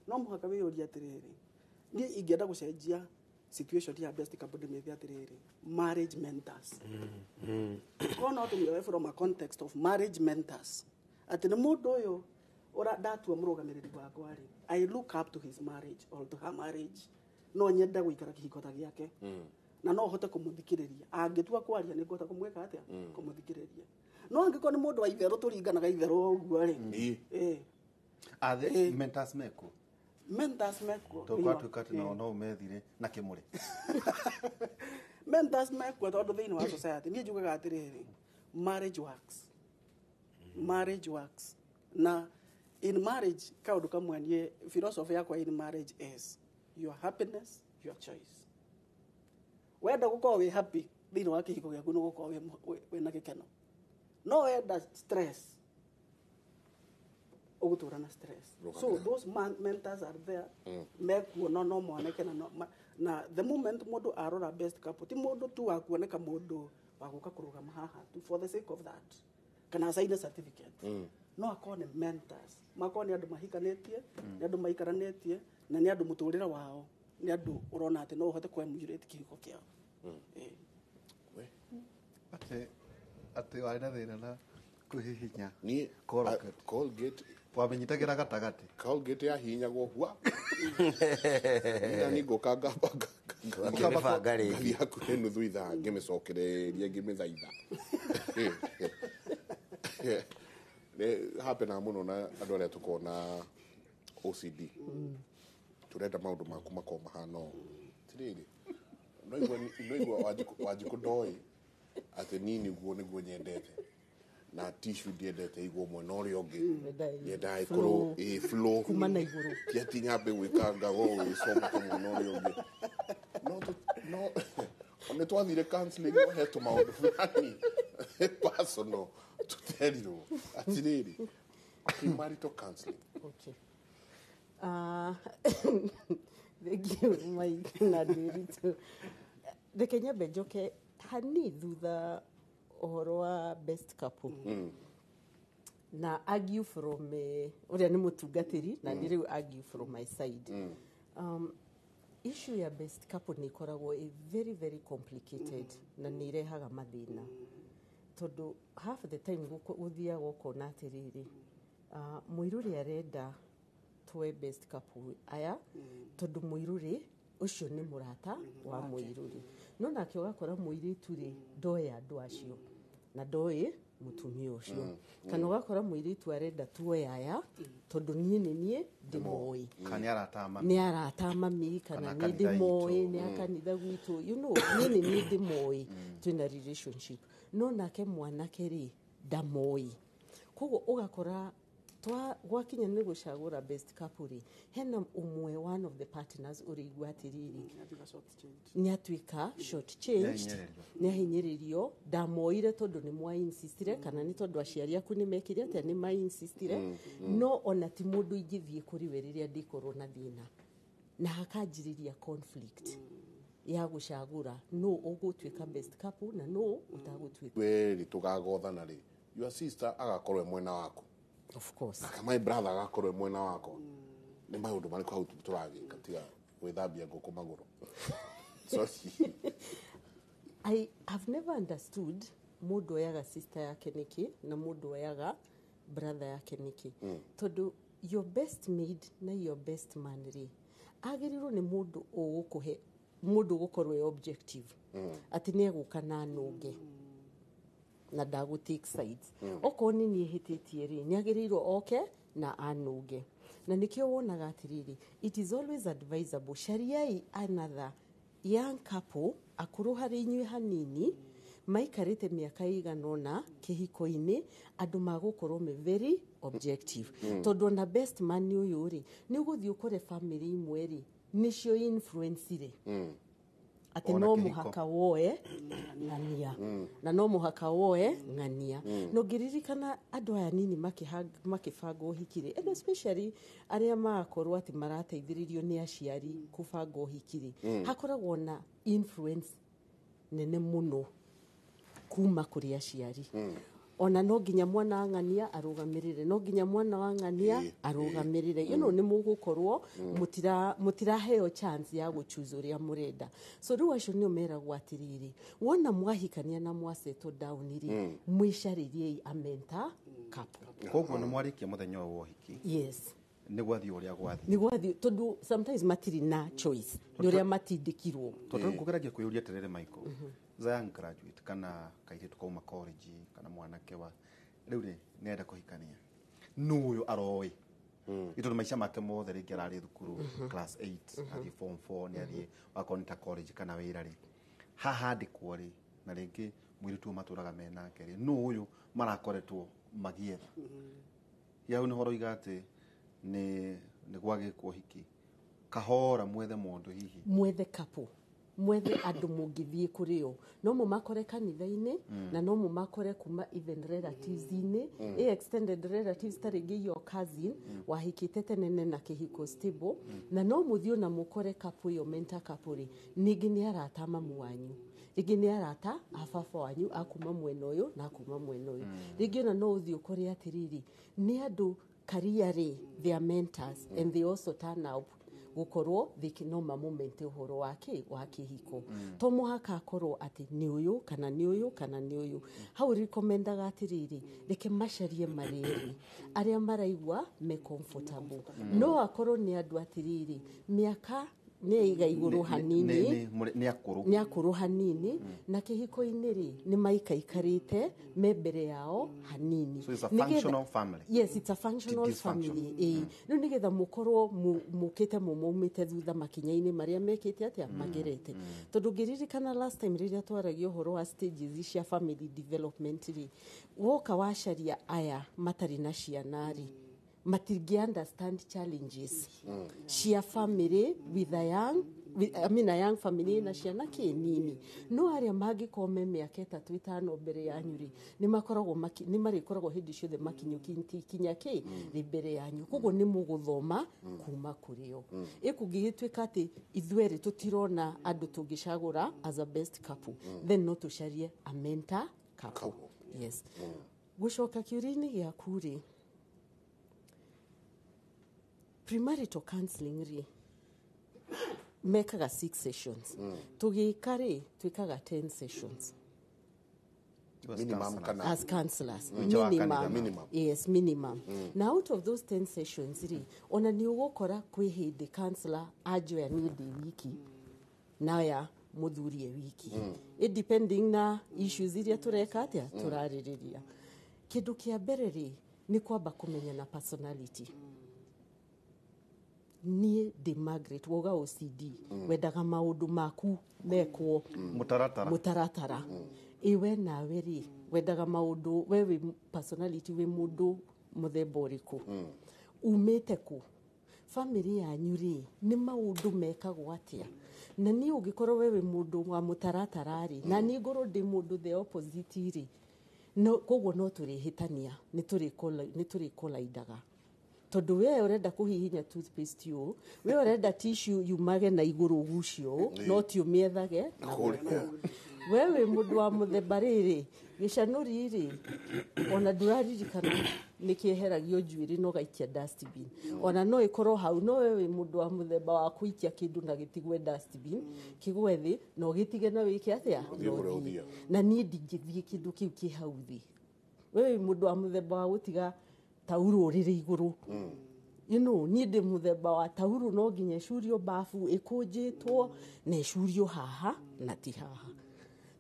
No mũhaka wĩyũrie atĩrĩrĩ, niĩ ingĩenda gũcenjia situation ya best couple ndĩmĩte atĩrĩrĩ, marriage mentors. Korwo no tũmĩoe from a context of marriage mentors, atĩ nĩ mũndũ ũyũ ũra ndatua mũrũgamĩrĩri wakwa rĩ, I look up to his marriage or to her marriage, no nyende gũikara kĩhiko ta gĩake, na no hote kũmũthikĩrĩria. Angĩtua kwaria nĩ ngũhota kũmwĩka atĩa? Kũmũthikĩrĩria. No angĩkorwo nĩ mũndũ wa itherũ, tũringanaga itherũ ũguo rĩ, ĩ. Are the mentors mekuo? Mentors mekuo. Tondũ gwatuĩka atĩ no ũmethire na kĩmũrĩ. Mentors mekuo, tondũ thĩinĩ wa society niĩ njugaga atĩrĩrĩ, marriage works, marriage works. Na in marriage kaũndũ kamwe niĩ philosophy yakwa in marriage is your happiness your choice. Wenda gũkorwo wĩ happy thĩinĩ wa kĩhiko gĩaku, nĩ gũkorwo wĩ na gĩkeno. No wenda stress, ũgũtũra na stress. So those mentors are there. Mekuo no moneke na, no, ma, na the moment mũndũ arora best couple, ti mũndũ tu wa kuoneka, mũndũ wa gũka kũrũgama haha tu for the sake of that kana sign certificate. No akorwo nĩ mentors, makorwo nĩ andũ mahikanĩtie, nĩ andũ maikaranĩtie, na nĩ andũ mũtũrĩre wao nĩ andũ ũrona atĩ no ũhote kũ-emulate kĩhiko kĩao. Ĩĩ. Atĩ warĩ na thĩna na kwĩhihinya? Niĩ Colgate. Colgate. Wamenyitagĩra gatagatĩ. Colgate yahihinyagwo hua na niĩ ngũka ngamba Ũkĩmĩbanga rĩngĩ. ngathiĩ hakuhĩ nuthu ithaa ngĩmĩcokereria ngĩmĩthaitha. Nĩ hapenaga mũno na andũ arĩa tũkoragwo na OCD, tũrenda maũndũ maku makorwo mahana ũũ. Atĩrĩrĩ, no igua Wanjikũ ndoĩ atĩ niĩ nĩguo nyendete na tissue ndiendete igwo mwena ũrĩa ũngĩ, nyendaga ĩkorwo ĩ flow. Kuma na igũrũ. Ti atĩ nyambe gwĩka ngago gwĩcomoka mwena ũrĩa ũngĩ. No nĩ twathire counseling, no hetwo maũndũ fulani personal tũterirwo. Atĩrĩrĩ, premarital counseling. Okay. Thank you, Mike na Ndiritu. Reke nyambe njoke hani thutha ũhoro wa best couple na argue from ũrĩa nĩ mũtungatĩri na nĩ rĩu argue from my side. Issue ya best couple nĩ ĩkoragwo ĩ very very complicated na nĩ irehaga mathĩna, tondũ half the time gũthiaga ũkona atĩrĩrĩ, mũirũrĩ arenda twe best couple aya tondũ mũirũrĩ ũcio nĩ mũrata wa mũirũrĩ, no nake ũgakora mũirĩtu rĩ ndoĩ andũ acio na ndoĩ Mũtumia ũcio, kana ũgakora mũirĩtu arenda tuoyaya tondũ niĩ nĩ niĩ ndĩmoĩ. Kana nĩ arata a mami. Nĩ arata a mami, kana Kana nĩ kanitha ndĩmoĩ itũ. Nĩ a kanitha gwitũ, niĩ nĩ niĩ ndĩmoĩ, twĩna relationship, no nake mwanake rĩ ndamoĩ. Koguo ũgakora gwakinya nĩ gũcagũra best couple rĩ, hena ũmwe, one of the partners, ũrĩigua atĩrĩrĩ, nĩ atuĩka short changed, nĩ ahinyĩrĩrio, ndamoire tondũ nĩ mwainsistire, kana nĩ tondũ aciari aku nĩ mekire atĩa, nĩ mainsistire. No ona ti mũndũ ingĩthiĩ kũrĩ we rĩrĩa ndĩkorwo na thĩna, na hakanjĩrĩria conflict ya gũcagũra nũ ũgũtuĩka best couple na nũ ũtagũtuĩka. Werĩ tũgagothana rĩ, your sister agakorwo e mwena waku. Of course. Nake my brother agakorwo e mwena wakwa. Nĩ maũndũ marĩkũ hau tũragĩka tiga gwĩthambia ngũkũ magũrũ? Sorry. I have never understood mũndũ oyaga sister yake nĩkĩ na mũndũ oyaga brother yake nĩkĩ, tondũ your best maid na your best man rĩ, agĩrĩirwo nĩ mũndũ ũgũkũhe, mũndũ ũgũkorwo e objective, atĩ nĩ egũka na nũnge na ndagũ take sides. Okorwo nĩ niĩ hĩtĩtie rĩ, nĩ agĩrĩirwo oke na anũnge. Na nĩkĩo wonaga atĩrĩrĩ, it is always advisable, cariai another young couple akũrũ harĩ inyuĩ hanini, maikarĩte mĩaka ĩigana ũna kĩhiko-inĩ, andũ magũkorwo me very objective. Tondũ ona best man ũyũ rĩ, nĩ ũgũthiĩ ũkore family imwe rĩ, nĩcio influence rĩ, atĩ Ona no kĩhiko. Mũhaka woe ng'ania na no mũhaka woe ng'ania. Na ũngĩririkana andũ aya nini makĩbanga ũhiki rĩ, and especially arĩa magakorwo atĩ marateithĩrĩrio nĩ aciari kũbanga ũhiki rĩ, hakoragwo na influence nene mũno kuma kũrĩ aciari. Ona no nginya mwana wa ng'ania arũgamĩrĩre, no nginya mwana wa ng'ania arũgamĩrĩre. Nĩ mũgũkorwo mũtiraheo chance ya gũchoose ũrĩa mũrenda. So rĩu acio nĩo meragwo atĩrĩrĩ, wona mwahikania na mwasettle down rĩ, mwĩcarĩriei a mentor couple. Koguo nĩ mwarĩkia mũthenya ũyũ wa ũhiki, Yes. nĩ gwathiĩ ũrĩa gwathiĩ. Nĩ gwathiĩ, tondũ sometimes matirĩ na choice, nĩ ũrĩa matindĩkirwo. Tondũ rĩu ngũgeragia kwĩyũria atĩrĩrĩ, Michael, as a young graduate kana kairĩtu kauma college kana mwanake wa rĩu rĩ, nĩarenda kũhikania, nũ ũyũ aroĩ? Nĩ tondũ maica make mothe rĩngĩ ararĩ thukuru, class 8, athiĩ form 4, nĩ athiĩ wakorwo nĩ ta college kana wĩra rĩ, haha andĩkwo rĩ, na rĩngĩ mũirĩtu ũyũ matũraga me nake rĩ, nũ ũyũ marakoretwo magietha? Hau nĩho ũroiga atĩ nĩ gwagĩkwo ũhiki kahora, mwethe mũndũ hihi. Mwethe couple, mwethe andũ mũngĩthiĩ kũrĩ o, no mũmakore kanitha-inĩ, na no mũmakore kuma even relatives-inĩ, ĩ extended relatives, ta rĩngĩ your cousin wahikĩte tene na kĩhiko stable. Na no mũthiĩ na mũkore couple ĩyo, mentor couple rĩ, ningĩ nĩ arata a mamu wanyu, rĩngĩ nĩ arata a baba wanyu, akuma mwena ũyũ na akuma mwena ũyũ. Rĩngĩ ona no ũthiĩ ũkore atĩrĩrĩ, nĩ andũ career rĩ, they are mentors, and they also turn up gũkorwo no mamomente ũhoro wa kĩ wa kĩhiko. To mũhaka akorwo atĩ nĩ ũyũ kana nĩ ũyũ kana nĩ ũyũ. Hau recomendaga atĩrĩrĩ, reke macarie marĩrĩ arĩa maraigua me comfortable. No akorwo nĩ andũ atĩrĩrĩ, mĩaka nĩ ĩiga igũrũ hanini, Nĩ akũrũ. Nĩ akũrũ hanini, na kĩhiko-inĩ rĩ, nĩ maikaikarĩte me mbere yao hanini. So it's a functional family. Yes, it's a functional Dysfunctional. family, ĩĩ. Rĩu nĩgetha mũkorwo mũkĩte mũmaumĩte thutha makinya-inĩ marĩa mekĩte atĩa, magerete. Tondũ ngĩririkana last time rĩrĩa twaragia ũhoro wa stages cia family development rĩ, woka wacaria aya matarĩ na ciana rĩ, matingĩ understand challenges cia family with a young with, I mean, a young family na ciana kĩnini. No arĩa mangĩkorwo me mĩaka 3 5 mbere yanyu rĩ, nĩ makoragwo nĩ marĩkoragwo hĩndĩ ciothe makinyũkĩtie ikinya kĩ rĩ mbere yanyu, koguo nĩ mũgũthoma kuma kũrĩ o. Ĩkũngĩgĩtuĩka atĩ ithuerĩ tũtirona andũ tũngĩcagũra as a best couple, then no tũcarie a mentor couple. Yes. Gũcoka kĩũria-inĩ gĩaku rĩ, premarital counseling rĩ, mekaga 6 sessions. Tũgĩka rĩ, twĩkaga 10 sessions. Minimum kana As counselors. Nja wa kanitha, Minimum. Minimum. Yes, minimum. Na out of those 10 sessions rĩ, ona nĩ ũgũkora kwĩ hĩndĩ counselor anjoya niĩ ndĩ wiki naya mũthuri e wiki, it depending na issues iria tũreka atĩa, tũrarĩrĩria. Kĩndũ kĩa mbere rĩ, nĩ kwamba kũmenya na personality. Niĩ ndĩ Margaret woga OCD, wendaga maũndũ maku mekwo Mũtaratara. Mũtaratara. Ĩ we nawe rĩ, wendaga maũndũ, we wĩ personality, wĩ mũndũ mũthemba ũrĩkũ, umĩte kũ, family yanyu rĩ, nĩ maũndũ mekagwo atĩa? Na niĩ ũngĩkorwo we wĩ mũndũ wa mũtaratara rĩ, na niĩ ngorwo ndĩ mũndũ the opposite rĩ, no koguo no tũrĩhĩtania, nĩ tũrĩkolaidaga, tondũ we ũrenda kũhihinya toothpaste ũũ, we ũrenda tissue yumage na igũrũ ũgucio ũũ, no ti ũmĩethage na guoko. We wĩ mũndũ wa mũthemba rĩrĩ, gĩcanũri rĩ, ona ndũraririkana nĩ kĩeheragio njuĩrĩ na ũgaikia dustbin, ona no ĩkorwo hau, no we wĩ mũndũ wa mũthemba wa kũikia kĩndũ na gĩtigwe dustbin, kĩgwe thĩ na ũgĩtige na wĩke atĩa? Ũthiĩ Na kũrĩa ũthiĩ. ũthiaga. Na niĩ ndingĩthiĩ kĩndũ kĩu kĩ hau thĩ. We wĩ mũndũ wa mũthemba wa gũtiga taurũ ũrĩrĩ igũrũ, niĩ ndĩ mũthemba wa taurũ no nginya ĩcurio bafu ĩkũnjĩtwo na ĩcurio haha na ti haha.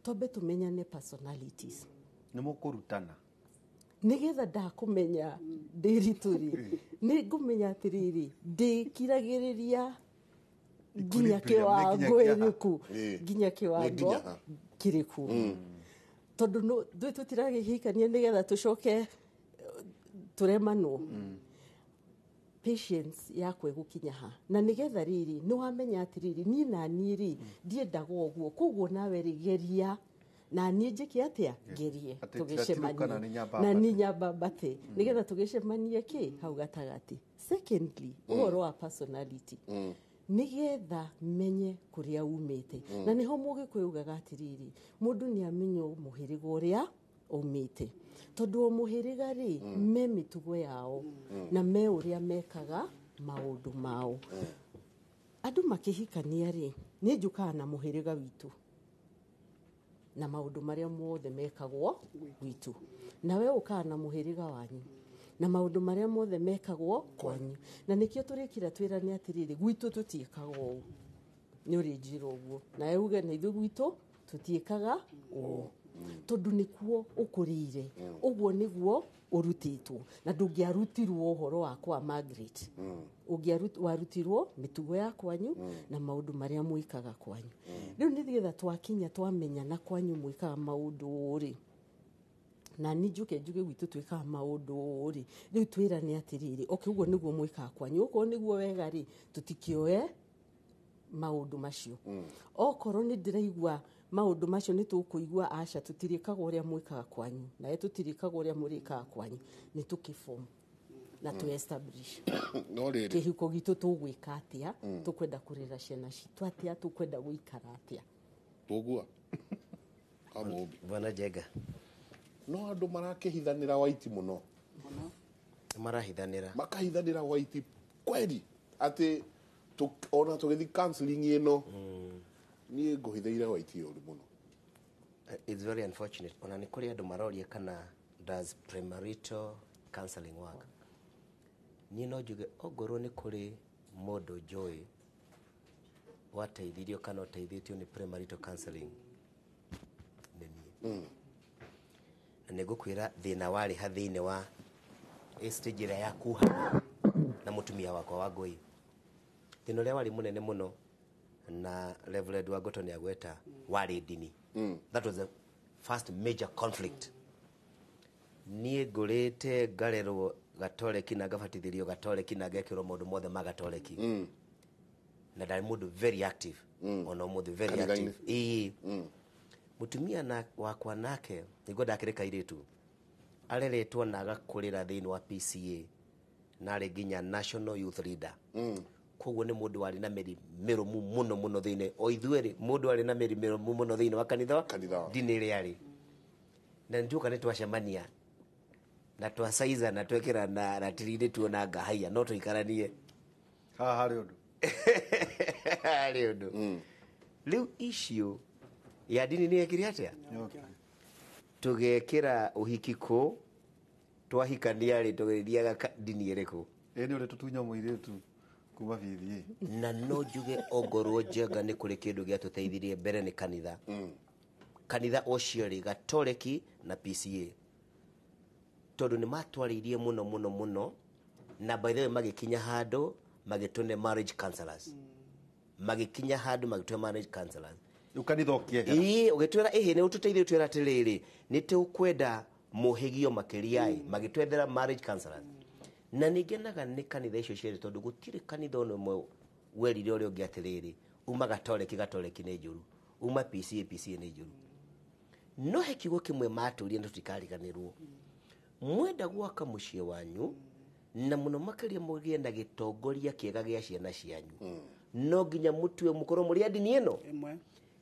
Twambe tũmenyane personalities. Nĩ mũkũrutana. Nĩgetha ndakũmenya ndĩ ritũ rĩ, nĩ ngũmenya atĩrĩrĩ, ndĩkiragĩrĩria nginya Equilibrium, nĩ kĩwango nginyagia ha. ĩrĩkũ, nginya Nĩ kĩwango nginya ha. kĩrĩkũ, tondũ ithuĩ tũtiragĩhikania nĩgetha tũcoke tũremanwo. Patience yakwa ĩgũkinya ha, na nĩgetha rĩrĩ nĩ wamenya atĩrĩrĩ, niĩ na niĩ rĩ, ndiendaga ũguo, koguo nawe rĩ, geria na niĩ njĩke atĩa, ngerie. Atĩ tũgĩcemanie tiratirũkana nĩ nyamba na mbate. nĩ nyamba mbate, nĩgetha tũgĩcemanie kĩ hau gatagatĩ. Secondly, ũhoro wa personality, nĩgetha menye kũrĩa umĩte, na nĩho mũgĩkũyũ ugaga atĩrĩrĩ, mũndũ nĩ amenyo mũhĩrĩga ũrĩa umĩte, tondũ o mũhĩrĩga rĩ, me mĩtugo yao na me ũrĩa mekaga maũndũ mao. Andũ makĩhikania rĩ, niĩ njũkaga na mũhĩrĩga witũ na maũndũ marĩa mothe mekagwo gwitũ, nawe ũkaga na mũhĩrĩga wanyu na maũndũ marĩa mothe mekagwo kwanyu, na nĩkĩo tũrĩkira twĩrane atĩrĩrĩ, gwitũ tũtiĩkaga ũũ, nĩ ũrĩnjĩra ũguo, nawe uge na ithuĩ gwitũ tũtiĩkaga ũũ, tondũ nĩkuo ũkũrĩire, ũguo nĩguo ũrutĩtwo, na ndũngĩarutirwo ũhoro wa kwa Margaret, warutirwo mĩtugo ya kwanyu na maũndũ marĩa mwĩkaga kwanyu. Rĩu nĩgetha twakinya twamenyana kwanyu mwĩkaga maũndũ ũũ rĩ, na niĩ njuke njuge gwitũ twĩkaga maũndũ ũũ rĩ, rĩu twĩrane atĩrĩrĩ, okay, ũguo nĩguo mwĩkaga kwanyu, okorwo nĩguo wega rĩ, tũtikĩoe maũndũ macio, okorwo nĩ ndĩraigua maũndũ macio nĩ tũkũigua aca, tũtirĩkaga ũrĩa mwĩkaga kwanyu, nawe tũtirĩkaga ũrĩa mũrĩkaga kwanyu, nĩ tũkĩform na tũ establish No rĩrĩ, kĩhiko gitũ tũgwĩka atĩa, tũkwenda kũrera ciana citũ atĩa, tũkwenda gũikara atĩa. Tũgua kamũmbi. Bwana Jenga. No andũ marakĩhithanĩra waiti mũno. Marahithanĩra. Makahithanĩra waiti kweli, atĩ ona tũgĩthiĩ counseling ĩno, niĩ ngũhithĩire waiti ũru mũno. It's very unfortunate. Ona nĩ kũrĩ andũ maroria kana does premarital counseling work. Niĩ no njuge ongorwo nĩ kũrĩ mũndũ njũĩ wateithirio kana ũteithĩtio nĩ premarital counseling, nĩ niĩ. Na nĩ ngũkwĩra thĩna warĩ ha thĩinĩ wa ĩ stage ĩrĩa ya kuhana na mũtumia wakwa wa ngũi. Thĩna ũrĩa warĩ mũnene mũno, na Reverend Wangoto nĩ agweta, warĩ ndini. That was the first major conflict. Niĩ ngũrĩte ngarerwo gatoreki na ngabatithĩrio gatoreki na ngekĩrwo maũndũ mothe ma gatoreki, na ndarĩ mũndũ very active, ona ũmũthĩ very Kanitha-inĩ. active. Ĩĩ, mũtumia na wakwa nake nĩguo ndakĩrĩ kairĩtu, areretwo na agakũrĩra thĩinĩ wa PCA na arĩ nginya national youth leader, koguo nĩ mũndũ warĩ na mĩri mĩrũmu mũno mũno thĩinĩ o ithuerĩ, mũndũ warĩ na mĩri mĩrũmu mũno thĩinĩ wa kanitha ndini ĩrĩa arĩ, na nĩtuoka nĩ twacemania na twacaiza na twekĩra na ratiri-inĩ tuona ngahaiya no tũikaranie haha harĩ ũndũ. Harĩ ũndũ. Rĩu icio ya ndini nĩ yekire atĩa, tũgekĩra ũhiki kũ twahikania rĩ, tũgĩthiaga ndini ĩrĩkũ? Ĩ nĩ ũrĩ tũtunya mũirĩtu kuma BBA. Na no njuge ongorwo Njenga nĩ kũrĩ kĩndũ gĩatũteithirie mbere nĩ kanitha, kanitha ũcio rĩ, gatoreki na PCA. Tondũ nĩ matwarĩirie mũno mũno mũno, na by the way magĩkinya handũ magĩtũne marriage counselors. Magĩkinya handũ magĩtũne marriage counselors. Rĩu kanitha ũkĩehera. Ĩĩ, ũgĩtwĩra ĩhĩ nĩ ũtũteithie, ũtwĩra atĩrĩrĩ, nĩ tũkwenda mũhĩgio makĩria ĩ, magĩtwethera marriage counselors. Na nĩ ngenaga nĩ kanitha icio cierĩ, tondũ gũtirĩ kanitha ona ũmwe werire ũrĩa ũngĩ atĩrĩrĩ, uma gatoreki, gatoreki nĩ njũru, uma PCA, PCA nĩ njũru. No he kiugo kĩmwe matũrie na tũtikariganĩrwo, mwenda gwaka mũciĩ wanyu na mũno makĩria mũgĩe na gĩtongoria kĩega gĩa ciana cianyu, no nginya mũtue mũkorwo mũrĩ a ndini ĩno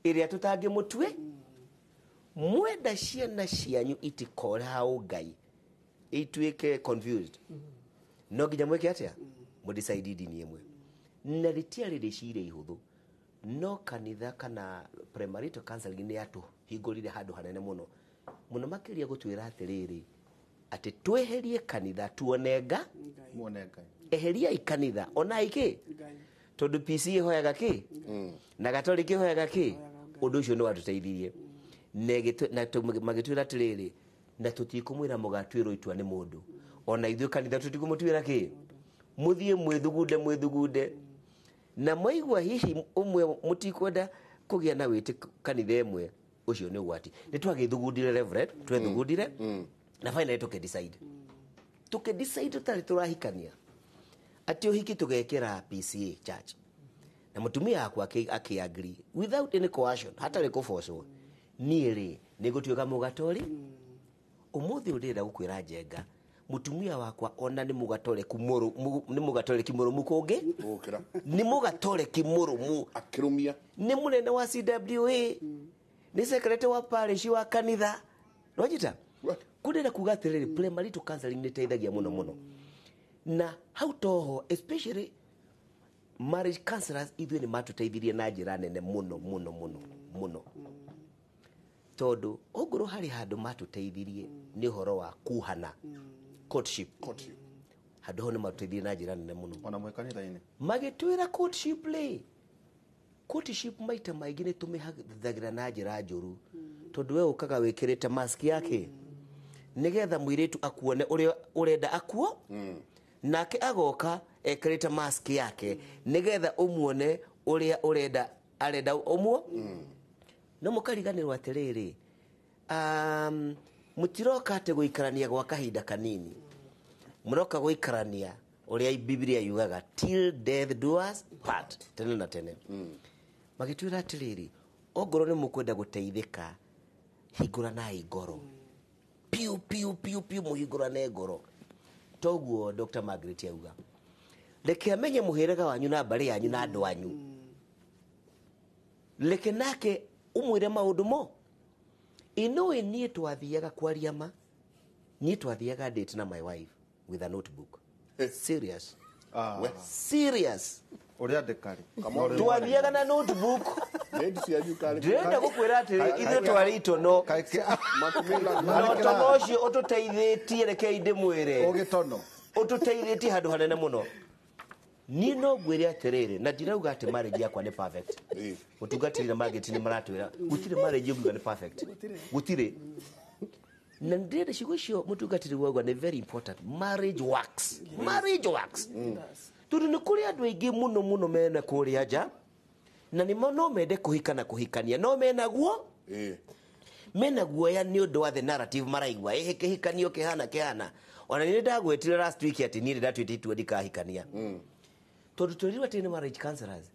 ĩrĩa tũtangĩmũtue. Mwenda ciana cianyu itikore hau Ngai ituĩke confused, no nginya mwĩke atĩa? Mũdecide ndini ĩmwe. Na rĩtiarĩ rĩciria ihũthũ, no kanitha kana premarital counseling nĩ yatũhingũrire handũ hanene mũno mũno makĩria gũtwĩra atĩrĩrĩ, atĩ tweherie kanitha tuone nga Muone Ngai. Eheriai kanitha onai kĩ, tondũ PC ĩhoyaga kĩ na gatoriki ĩhoyaga kĩ. Ũndũ ũcio nĩ watũteithirie na magĩtwĩra atĩrĩrĩ, na tũtikũmwĩra mũgatuĩrwo itua nĩ mũndũ, ona ithuĩ kanitha tũtikũmũtuĩra kĩ, mũthiĩ mwĩthugunde mwĩthugunde, na mwaigua hihi ũmwe mũtikwenda kũgĩa na wĩtĩ kanitha ĩmwe, ũcio nĩ ũgwati. Nĩ twagĩthugundire, Reverend, twethugundire na finally tũkĩdecide, tũkĩdecide tũtarĩ tũrahikania atĩ ũhiki tũgekĩra PCA church, na mũtumia wakwa akĩ-agree without any coercion, hatarĩ kũbocwo. Niĩ rĩ, nĩ ngũtuĩka mũgatori ũmũthĩ ũyũ. Ndĩrenda gũkwĩra Njenga, mũtumia wakwa ona nĩ mũgatoreki nĩ mũgatoreki mũrũmu kũngĩ gũkĩra nĩ mũgatoreki mũrũmu, akĩrũmia, nĩ mũnene wa CWA, nĩ secretary wa parish wa kanitha nwanyita kũndĩra kuga atĩrĩrĩ, premarital counseling nĩ ĩteithagia mũno mũno, na hau toho especially marriage counselors ithuĩ nĩ matũteithirie na njĩra nene mũno mũno mũno mũno, tondũ ongorwo harĩ handũ matũteithirie nĩ ũhoro wa kuhana, courtship. Handũ hau nĩ matũteithirie na njĩra nene mũno. Ona mwĩ kanitha-inĩ. Magĩtwĩra courtship rĩ, courtship maita maingĩ nĩ tũmĩhũthagĩra na njĩra njũru, tondũ we ũkaga wĩkĩrĩte mask yake nĩgetha mũirĩtu akuone ũrĩa ũrenda akuo, nake agoka ekĩrĩte mask yake nĩgetha ũmuone ũrĩa ũrenda arenda ũmuo. No mũkariganĩrwo atĩrĩrĩ, mũtiroka atĩ gũikarania gwa kahinda kanini, mũroka gũikarania ũrĩa Biblia yugaga, till death do us part, tene na tene. Magĩtwĩra atĩrĩrĩ, ongorwo nĩ mũkwenda gũteithĩka, hingũranai ngoro piu piu piu piu, mũhingũrane ngoro. Toguo Dr. Margaret auga, reke amenye mũhĩrĩga wanyu na mbarĩ yanyu na andũ anyu, reke nake ũmwĩre maũndũ mo inoĩ. Niĩ twathiaga kwaria ma, niĩ twathiaga date na my wife with a notebook. Serious, serious. Ũrĩandĩka rĩ? Twathiaga na notebook. Ndĩrenda gũkwĩra atĩrĩ, ithuĩ twarĩ itono, na ũtono ũcio ũtũteithĩtie, rekei ndĩmwĩre, Ũgĩtono. Ũtũteithĩtie handũ hanene mũno. Niĩ no ngwĩre atĩrĩrĩ, na ndirauga atĩ marriage yakwa nĩ perfect. Mũtungatĩri na Margaret nĩ maratwĩra gũtirĩ marriage ũngiuga nĩ perfect, gũtirĩ. Na ndĩrenda ciugo icio mũtungatĩri wauga nĩ very important, marriage works, marriage works, tondũ nĩ kũrĩ andũ aingĩ mũno mũno mena kũrĩa nja na nĩ no mende kũhika na kũhikania, no mena guo, mena guoya nĩ ũndũ wa the narrative maraigua, ĩhĩ kĩhikanio kĩhana kĩhana. Ona nĩ ndagwetire last week atĩ niĩ nĩ ndatuĩte itua ndikahikania, tondũ twerirwo atĩ nĩ marriage counselors,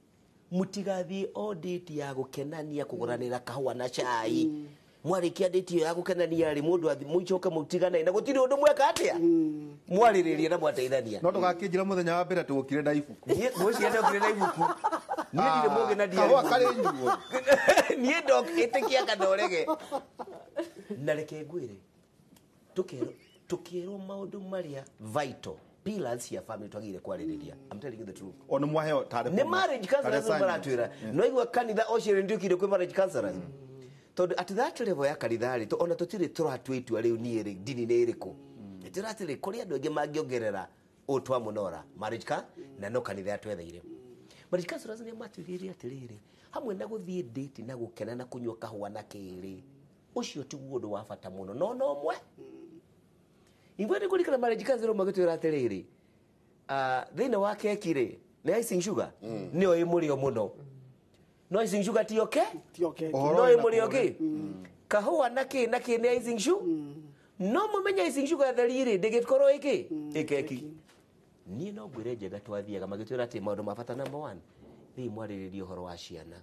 mũtigathiĩ o date ya gũkenania, kũgũranĩra kahũa na cai. Mwarĩkia date ĩyo ya gũkenania rĩ, mũndũ athi mũicoke mũtigane na gũtirĩ ũndũ mweka atĩa mwarĩrĩria na mwateithania. No ndũgakĩnjĩra mũthenya wa mbere atĩ ũkire na ibuku. Niĩ ngwĩciria ndokire na ibuku. Niĩ ndirĩ mũgĩ na ndiarĩ Kahũa mũgĩ. karĩ nyuo. Niĩ ndokĩtĩkia kana ũrege. Na reke ngwĩre, tũkĩrwo maũndũ marĩa vital pillars cia family twagĩrĩire kwarĩrĩria. I'm telling you the truth. O nĩ mwaheo tarĩ Nĩ marriage counselors maratwĩra. No igua kanitha ũcio nĩ ndiũkire kwĩ marriage counselors, tondũ at that level ya kanitha rĩ, ona tũtirĩ tũratua itua rĩu niĩ rĩ, ndini nĩ ĩrĩkũ. Tũra atĩrĩ, kũrĩ andũ aingĩ mangĩongerera ũũ twamũnora marriage ka na no kanitha yatwetheire. Marriage counselors nĩ matwĩrire atĩrĩrĩ, hamwe na gũthiĩ date na gũkena na kũnyua kahũa na kĩrĩ, ũcio tiguo ũndũ wa bata mũno, no no mwe Ingwe nĩ kũrikana marriage counselor magĩtwĩra atĩrĩrĩ, thĩinĩ wa keki rĩ nĩ icing sugar nĩyo ĩ mũrĩo mũno, no icing sugar ti oke no ĩ mũrĩo kĩ kahũa na kĩ na kĩ nĩ icing sugar, no mũmenye icing sugar theri rĩ ndĩgĩkorwo ĩkĩ ĩ keki. Niĩ no ngwĩre Njega twathiaga magĩtwĩra atĩ maũndũ ma bata number 1 thiĩ mwarĩrĩrie ũhoro wa ciana,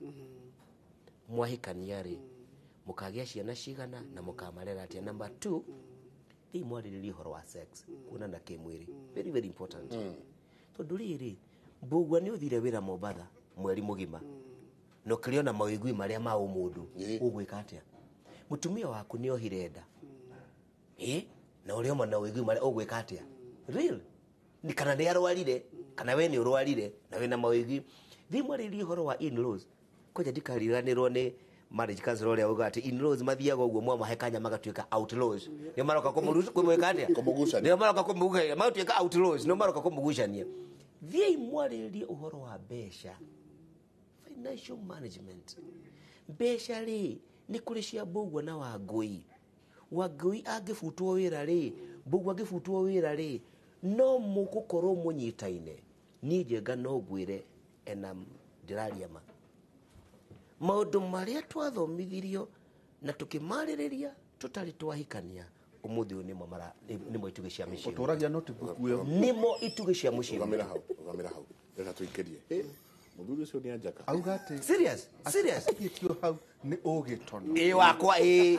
mwahikania rĩ mũkagĩa ciana cigana na mũkamarera atĩa. Number 2 thiĩ mwarĩrĩrie ũhoro wa sex, kuonana kĩmwĩrĩ, very very important. Tondũ rĩrĩ Mbũgua nĩ ũthire wĩra Mombatha mweri mũgima na ũkĩrĩ ona mawĩgwi marĩa ma ũmũndũ, ũgwĩka atĩa? Mũtumia waku nĩ ohire nda na ũrĩ oma na wĩgwi marĩa, ũgwĩka atĩa? Real ni kana nĩ arwarire kana we nĩ ũrwarire na wĩna mawĩgwi. Thiĩ mwarĩrĩrie ũhoro wa in-laws. Kwanja ndikariganĩrwo nĩ marriage counselor ũrĩa uga atĩ in-laws mathiaga ũguo mwamahe kanya magatuĩka outlaws, nĩo maroka kũmwĩka atĩa? Nĩo maroka kũmũgucania, magatuĩka outlaws, nĩo maroka kũmũgucania. Thiĩi mwarĩrĩrie ũhoro wa mbeca, financial management. Mbeca rĩ nĩ kũrĩ cia Mbũgua na Wangũi. Wangũi angĩbutwo wĩra rĩ, Mbũgua angĩbutwo wĩra rĩ, no mũgũkorwo mũnyitaine. Niĩ Njenga no ngwĩre ena ndĩraria ma maũndũ marĩa twathomithirio na tũkĩmarĩrĩria tũtarĩ twahikania ũmũthĩ ũyũ nĩmo itugĩ cia mĩciĩ. Ũtũragia notebook ĩyo. Nĩmo itugĩ cia mũciĩ. Rũgamĩra hau, rũgamĩra hau. Reka tũikĩrie. Mũthuri ũcio nĩ anjaka. Auga atĩ serious, serious. Akĩtio hau nĩ ũgĩtono. Ĩ wakwa ĩ.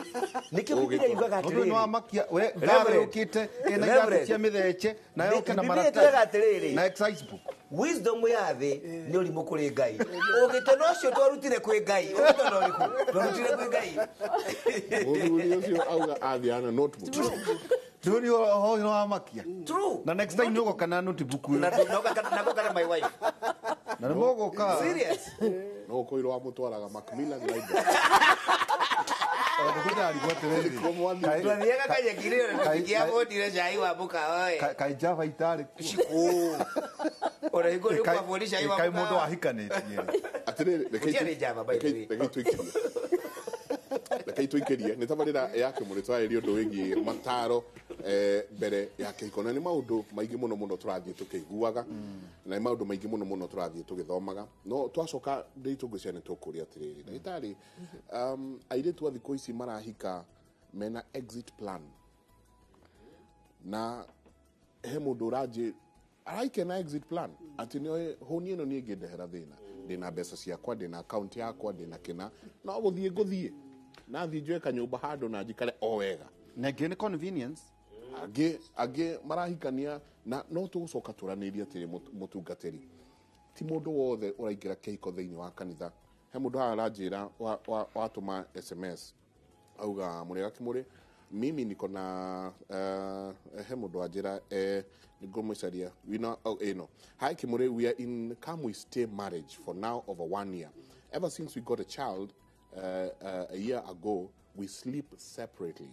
Nĩkĩo Bibilia yugaga Mũndũ atĩrĩrĩ. nĩ wamakia we ngari ũkĩte ĩna iratũ cia mĩthece na yoke na Bibilia ĩtwĩraga atĩrĩrĩ. na excise book. Wisdom ya thĩ nĩ ũrimũ kũrĩ Ngai. Ũgĩtono ũcio twarutire kwĩ Ngai. Ũgĩtono ũrĩkũ? Twarutire kwĩ Ngai. Mũthuri ũcio auga athiaga na notebook. Ndũri ũhoro wa makia. True. Na next time nĩũgoka na notebook ĩyo. Na ngoka na my wife. Na nĩmũgũka. Serious? No ũkoirwo wamũtwaraga Macmillan Library. Twathiaga kanyeki-inĩ na tũtingĩabundire cai wa mũkawa ĩ. Kaĩ Java itarĩ kuo. Ona hingo nĩ ũkwabũri cai wa Kaĩ mũndũ mũkawa. wahikanĩtie. Atĩrĩrĩ, Gũtiarĩ Java, by the way. rekei tũikĩrie. Rekei tũikĩrie. Nĩ tabarĩra ya Kĩmũrĩ twarĩria ũndũ wĩgiĩ mataro mbere ya kĩhiko, na nĩ maũndũ maingĩ mũno mũno tũrathiĩ tũkĩiguaga, na nĩ maũndũ maingĩ mũno mũno tũrathiĩ tũgĩthomaga. No twacoka ndĩitũ ngwĩciria nĩ tũkũria atĩrĩrĩ, ndagĩtarĩ, airĩtu a thikũ ici marahika mena exit plan, na he mũndũ ũranjĩ araike na exit plan atĩ nĩoĩ hũni ĩno niĩ ĩngĩndehera thĩna, ndĩna mbeca ciakwa, ndĩna account yakwa, ndĩna kĩna, no gũthiĩ ngũthiĩ nathiĩ njoe kanyũmba handũ na njikare o wega. Na ĩngĩ nĩ convenience. Angĩ marahikania na no tũgũcoka tũranĩrie atĩrĩ, mũtungatĩri, ti mũndũ wothe ũraingĩra kĩhiko thĩinĩ wa kanitha. He mũndũ haha aranjĩra watũma SMS auga mũrĩega Kĩmũrĩ, mimi niko na he mũndũ wanjĩra nĩngũmũcaria wina ĩno. Hi Kĩmũrĩ, we are in come we stay marriage for now over 1 year. Ever since we got a child a year ago, we sleep separately.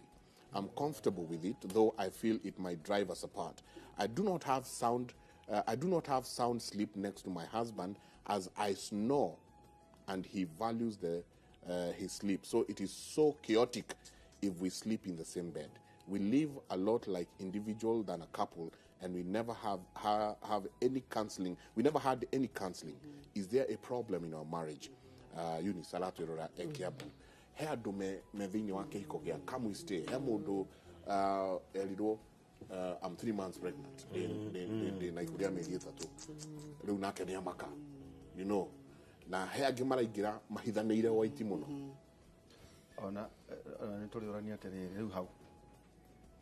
I'm comfortable with it, though I feel it might drive us apart. I do not have sound sleep next to my husband as I snore, and he values his sleep. So it is so chaotic if we sleep in the same bed. We live a lot like individual than a couple, and we never have any counseling. We never had any counseling. Is there a problem in our marriage? Eunice aratwĩrora e Kiambu. He andũ me thĩinĩ wa kĩhiko gĩa come we stay. He mũndũ erirwo I'm 3 months pregnant, ndĩ na ihu rĩa mĩeri 3 rĩu, nake nĩ amaka, you know. Na he angĩ maraingĩra mahithanĩire waiti mũno. Ona nĩ tũrĩũrania atĩrĩrĩ, rĩu hau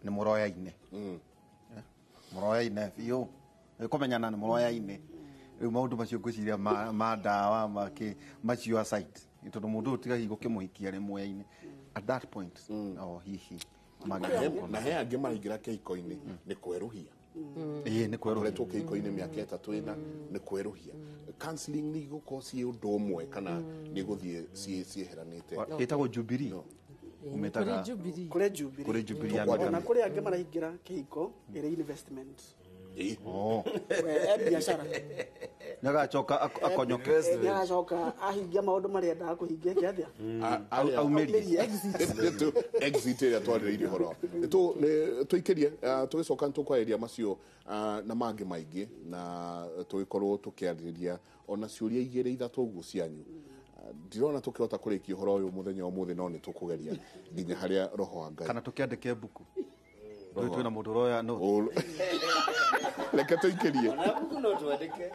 nĩ mũroyaine, mũroyaine biũ, nĩ kũmenyana nĩ mũroyaine. Rĩu maũndũ macio ngwĩciria ma ndawa makĩ macio aside, tondũ mũndũ ũyũ tiga hihi gũkĩmũhikia rĩmwe-inĩ at that point, o hihi na he angĩ maraingĩra kĩhiko-inĩ nĩ kwerũhia. Ĩĩ, nĩ kwerũhia. Koretwo kĩhiko-inĩ mĩaka 3 4 nĩ kwerũhia. Counseling nĩ igũkorwo ciĩ ũndũ ũmwe kana nĩ gũthiĩ cieheranĩte? Ĩtagwo Jubilee. Ũmĩtaga Kũrĩ Jubilee. Kũrĩ Jubilee ya Ona mĩaka. kũrĩ angĩ maraingĩra kĩhiko ĩrĩ investment. We e biacara. Nĩagacoka akonyoke. Nĩagacoka ahingia maũndũ marĩa endaga kũhingia kĩathĩa. Aumerie exit ĩrĩa twarĩrĩirie ũhoro tũikĩrie tũgĩcoka nĩ tũkwarĩria macio na mangĩ maingĩ na tũgĩkorwo tũkĩarĩrĩria ona ciũria igĩrĩ ithatũ ũguo cianyu. Ndirona tũkĩhota kũrĩkia ũhoro ũyũ mũthenya wa ũmũthĩ no nĩ tũkũgeria nginya harĩa roho wa Ngai kana tũkĩandĩke mbuku twĩna mũndũ ũroya notes. Reke tũikĩrie. Ona mbuku no twandĩke.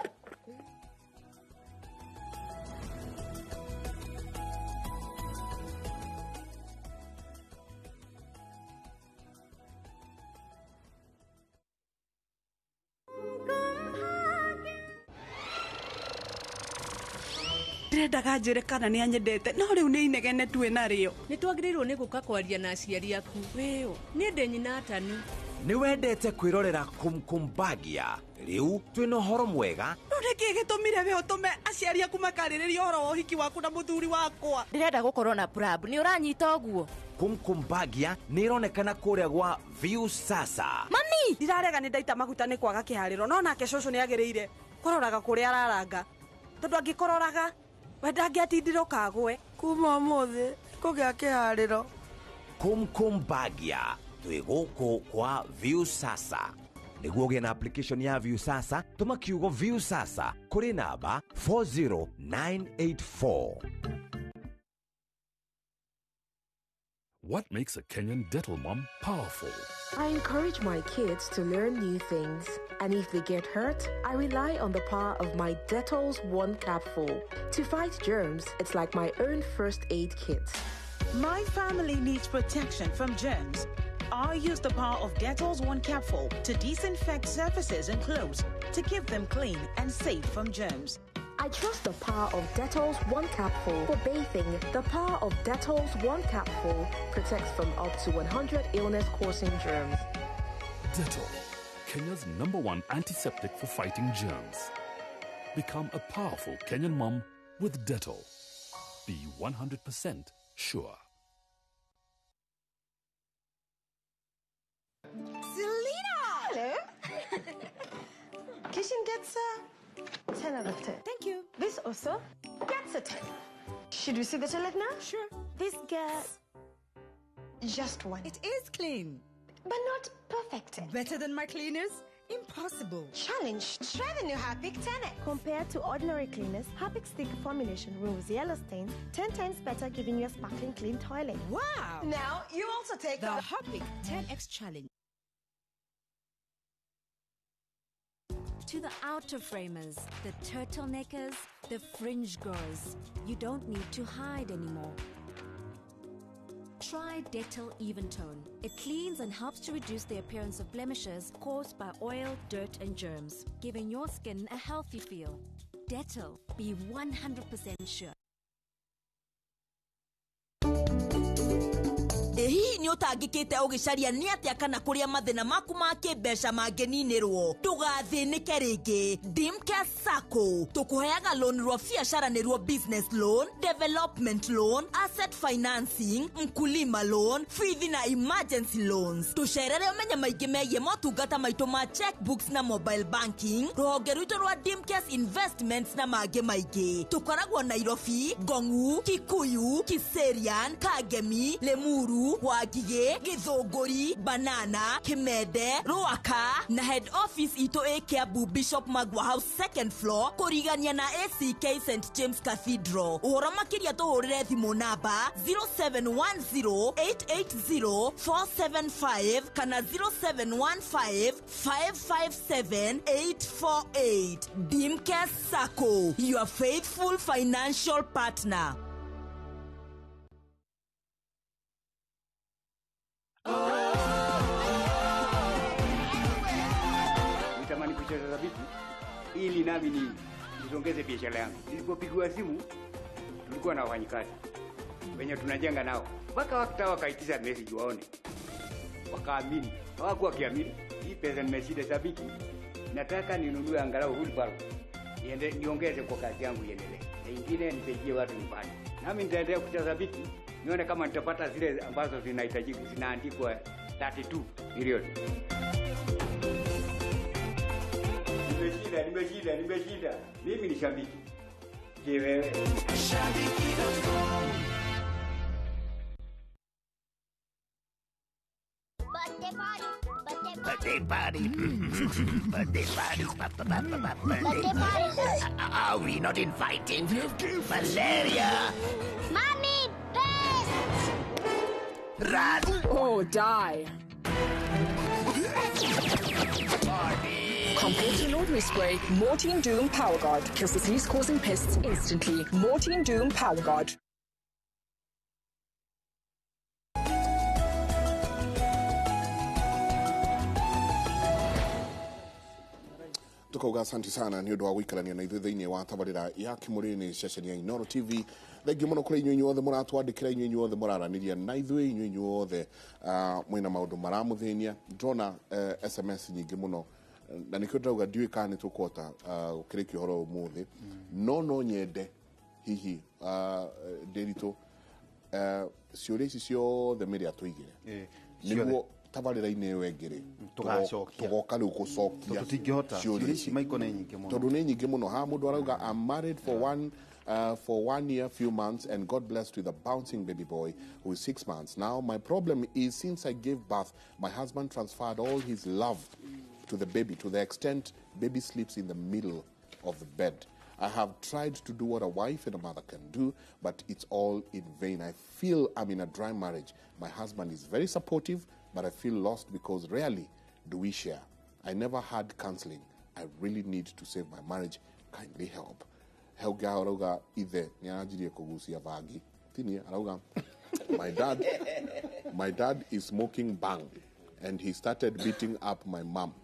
Ndirendaga njĩre kana nĩ anyendete no rĩu nĩ inegene tuĩ narĩo. Nĩ twagĩrĩirwo nĩ gũka kwaria na aciari aku. Wĩũ niĩ ndĩ nyina atanu. Nĩ wendete kwĩrorera Kumkumbagia rĩu twĩna ũhoro mwega. No nĩkĩ gĩtũmire we ũtũme aciari aku makarĩrĩria ũhoro wa ũhiki waku na mũthuri wakwa? Ndĩrenda gũkorwo na prab nĩ ũranyita ũguo. Kumkumbagia nĩ ĩronekana kũrĩa gwa View Sasa. Mami ndirarega nĩ ndaita maguta nĩ kwaga kĩharĩro no nake cũcũ nĩ agĩrĩire kũroraga kũrĩa araranga tondũ angĩkũroraga we ndangĩatindire ũkagwe. Kuma ũmũthĩ kũgĩa kĩharĩro. Kumkumbagia twĩ gũkũ kwa View Sasa. Nĩguo ũgĩe na application ya View Sasa tũma kiugo View Sasa kũrĩ namba 40984. What makes a Kenyan dental mom powerful? I encourage my kids to learn new things, and if they get hurt, I rely on the power of my Dettol's One Capful. To fight germs, it's like my own first aid kit. My family needs protection from germs. I use the power of Dettol's One Capful to disinfect surfaces and clothes to keep them clean and safe from germs. I trust the power of Dettol's One Capful for bathing. The power of Dettol's One Capful protects from up to 100 illness-causing germs. Dettol, Kenya's #1 antiseptic for fighting germs. Become a powerful Kenyan mom with Dettol. Be 100% sure. Selena! Hello. Kitchen gets a 10 out of 10. Thank you. This also gets a 10. Should we see the toilet now? Sure. This gets just one. It is clean. But not perfect. Better than my cleaners? Impossible. Challenge. Try the new Harpic 10X. Compared to ordinary cleaners, Harpic's thick formulation removes yellow stains 10 times better, giving you a sparkling clean toilet. Wow! Now you also take the Harpic 10X Challenge. To the outer framers, the turtleneckers, the fringe goers, you don't need to hide anymore. Try Dettol Eventone. It cleans and helps to reduce the appearance of blemishes caused by oil, dirt and germs, giving your skin a healthy feel. Dettol, be 100% sure. Hihi nĩ ũtangĩkĩte ũgĩcaria nĩ atĩa kana kũrĩa mathĩna maku ma kĩmbeca mangĩninĩrwo? Ndũgathĩnĩke rĩngĩ. Dimcare Sacco tũkũheaga loan rwa biacara nĩruo business loan, development loan, asset financing, mkulima loan, fithi na emergency loans. Tũcerere ũmenye maingĩ megiĩ motungata maitũ ma checkbooks na mobile banking, rũhonge rwitũ rwa Dimcare Investments na mangĩ maingĩ. Tũkoragwo Nairobi, Ngong'u, Kikuyu, Kiserian, Kangemi, Limuru, Wangigĩ, Gĩthũngũri, Banana, Kimende, Ruaka na head office itũ ĩ Kiambu Bishop Magwa House second floor kũrigania na ACK St James Cathedral. Ũhoro makĩria tũhũrĩre thimũ namba 0710880475 kana 0715557848. Dimcare Sacco, your faithful financial partner. Nitamani kucheza thabiti ili nami nisongeze biashara yangu. Nilipopigiwa simu tulikuwa na wafanyikazi wenye tunajenga nao, mpaka wakati wakaitisha message waone, wakaamini. Hawakuwa wakiamini hii pesa nimeshinda sabiki, nataka ninunue angalau wheelbarrow niende niongeze kwa kazi yangu iendelee, na ingine nisaidie watu nyumbani. Nami nitaendelea kucheza thabiti nione kama nitapata zile ambazo zinahitajika, zinaandikwa 32 milioni. Nimeshinda. Mimi ni shabiki. Je, wewe? Shabiki.com. Birthday party. Birthday party. Birthday party. Are we not invited? Valeria. Mommy, best. Run. Or die. Party. Compared to an ordinary spray, Mortein Doom Power Guard kills disease-causing pests instantly. Mortein Doom Power Guard. Tukauga asanti sana nĩ ũndũ wa gũikarania na ithuĩ thĩinĩ wa tabarĩra ya Kĩmũrĩ-inĩ ceceni ya Inooro TV. Thengiũ mũno kũrĩ inyuĩ inyuothe mũratwandĩkĩra, inyuĩ inyuothe mũraranĩria na ithuĩ, inyuĩ inyuothe mwĩna maũndũ maramũthĩnia. Ndĩrona SMS nyingĩ mũno na nĩkĩo ndĩrauga ndiũĩ kana nĩ tũkũhota gũkĩrĩkia ũhoro ũmũthĩ, no nyende hihi Ndĩritũ ciũria ici ciothe mĩrĩ atũigĩre nĩguo tabarĩra-inĩ ĩyo ĩngĩ rĩ tũgoka rĩu gũcokia tũtingĩhota ciũria ici maiko nĩ nyingĩ mũno tondũ nĩ nyingĩ mũno. Haha mũndũ arauga I'm married for 1 year few months and God blessed with a bouncing baby boy who is 6 months now. My problem is since I gave birth, my husband transferred all his love to the baby to the extent baby sleeps in the middle of the bed. I have tried to do what a wife and a mother can do, but it's all in vain. I feel I'm in a dry marriage. My husband is very supportive, but I feel lost because rarely do we share. I never had counseling. I really need to save my marriage. Kindly help. Helga arauga ithe ni aranjirie kugucia bangi. Tini arauga my dad is smoking bang and he started beating up my mom.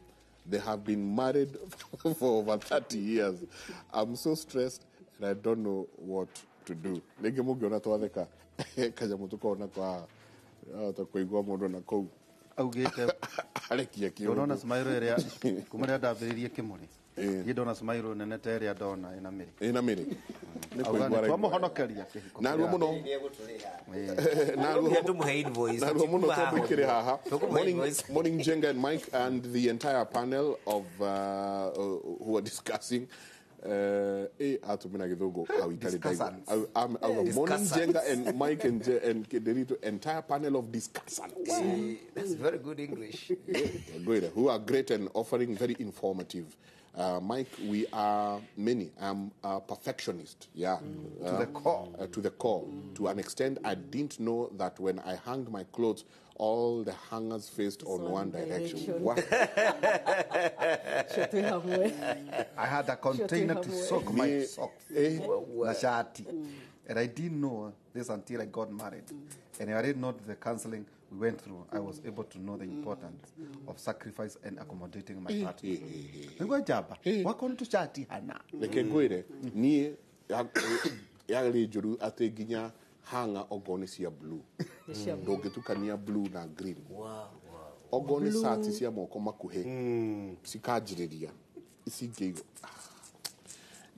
They have been married for over 30 years. I'm so stressed and I don't know what to do. Nige mugiona twatheka kanyamu tukona kwa kuigua mundu na kuu augite arekia kiu. Ndona smile ĩrĩa kuma rĩrĩa ndambĩrĩirie Kĩmũrĩ niĩ ndona smile nene ta ĩrĩa ndona ĩna mĩrĩ ĩna mĩrĩ nĩ kũigua twamuhonokeria kĩhiko naruo mũno naruo mũno twamũikĩre haha. Morning Jenga and Mike and the entire panel of who are discussing atumina githungu au itari. Morning Jenga and Mike and Derito, entire panel of discussants. That's very good English. Good, who are great and offering very informative. Mike, we are many. I'm a perfectionist. Yeah. To the core. To the core. To an extent, I didn't know that when I hanged my clothes, all the hangers faced on one direction. What? I had a container to soak my socks. Na shati. And I didn't know this until I got married. And I didn't know the counseling we went through. I was able to know the importance of sacrifice and accommodating my partner. Nĩguo njamba wakorwo tũcatihana reke ngwĩre niĩ yarĩ njũru atĩ nginya hanga okorwo nĩ cia blue ndũngĩtukania blue na green. Okorwo nĩ cati cia moko makuhĩ cikanjĩrĩria ici ingĩ igũ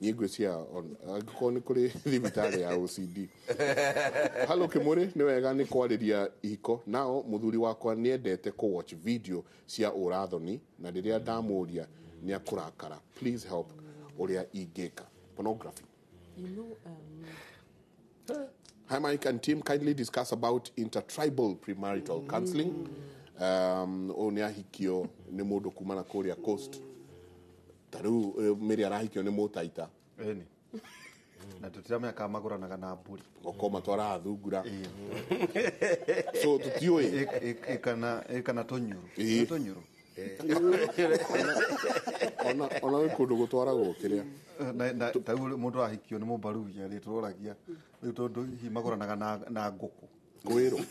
niĩ ngwĩciria angĩkorwo nĩ kũrĩ thibitarĩ ya OCD. Hello Kĩmũrĩ, nĩ wega nĩ kwarĩria ihiko. Nao mũthuri wakwa nĩendete kũ watch video cia ũrathoni na rĩrĩa ndamũria nĩ akũrakara. Please help ũrĩa ingĩka. Pornography. You know, Hi Mike and team, kindly discuss about intertribal premarital counseling. Ũyũ nĩ ahikio nĩ mũndũ kuma na kũrĩa coast. Ta rĩu Mary arahikio nĩ mũtaita. Ĩni. Na tũtiramenya kana magũranaga na mbũri. Gũkorwo matwaraga thungura. So tũtiũĩ. Ĩkana tũnyũrũ. Nĩ tũnyũrũ. Ona gwĩ kũndũ gũtwaragwo kĩrĩa. Ta rĩu mũndũ ahikio nĩ mũmbaruya rĩ tũroragia rĩu tondũ hihi magũranaga na ngũkũ. Kwĩrũ.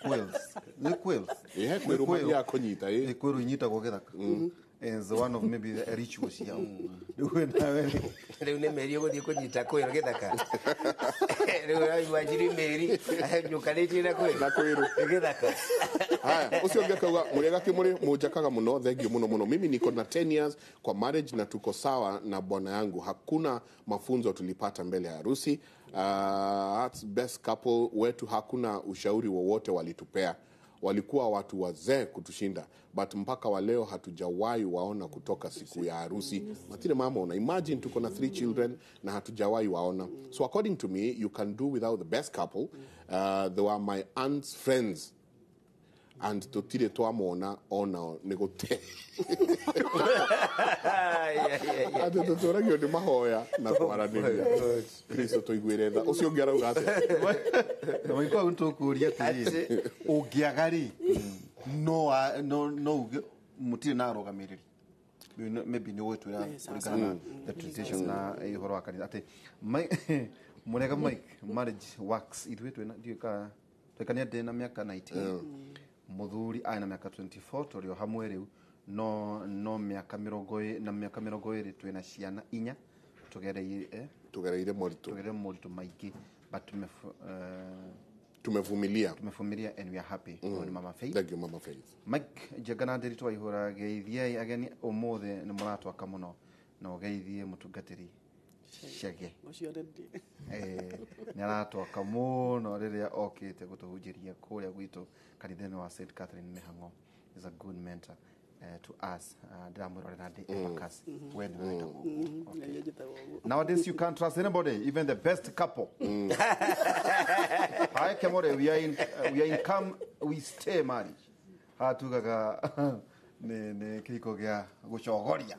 Quails. Nĩ quails. Ĩĩ, kwĩrũ mathiaga kũnyita ĩ. Kwĩrũ inyitagwo gĩthaka. Is one of maybe the rituals ciao. Rĩu nĩ Meri ũgũthiĩ kũnyita kwĩrũ gĩthaka. Rĩu imagine Meri anyũkanĩtie na kwĩrũ. Na kwĩrũ. Gĩthaka. Haya, ũcio ũngĩ akauga mũrĩega Kĩmũrĩ mũnjakaga mũno, thank you mũno mũno. Mimi niko na 10 years kwa marriage na tuko sawa na bwana yangu. Hakuna mafunzo tulipata mbele ya harusi. That's best couple wetu, hakuna ushauri wowote walitupea. Walikuwa watu wazee kutushinda, but mpaka wa leo hatujawahi waona kutoka siku ya harusi. Matire mama, una imagine tuko na 3 children na hatujawahi waona. So according to me, you can do without the best couple. They were my aunt's friends and tutire twamona ona nĩgũte atĩ tũtũragio nĩ mahoya na kwaranĩria. Kristo tũiguĩre tha. Ũcio ũngĩ arauga atĩa? Na mũiko hau tũkũria atĩrĩrĩ, ũngĩaga rĩ, no uge mũtirĩ na arũgamĩrĩri. Maybe nĩ ũgwĩtwĩra kũringana na the tradition na ũhoro wa kanitha atĩ mũrega Mike, marriage works. Ithuĩ twĩna ndiũĩ kana twekania ndĩ na mĩaka 19, mũthuri arĩ na mĩaka 24, tũrĩ o hamwe rĩu, no mĩaka 20 na mĩaka 20 twĩna ciana 4, tugereire moritũ maingĩ, but tumevumilia and we are happy. Ni Mama Faith. Thank you, Mama Faith. Mike Njengana Ndiritu wa Ihũra, geithiai ageni ũmũthĩ nĩ mũratwaka mũno, na ũgeithie mũtungatĩri Chege. Nĩ aratwaka mũno rĩrĩa okĩte gũtũhunjĩria kũrĩa gwitũ kanitha-inĩ wa St. Catherine Mĩhang'o. Is a good mentor to us. Ndĩramwĩrorera ndĩ Epacas. We nĩwe wĩtagwo ũguo. Nowadays you can't trust anybody, even the best couple. Hi Kemore, we are in come we stay marriage. Hatugaga ne kĩhiko gĩa gũcogoria.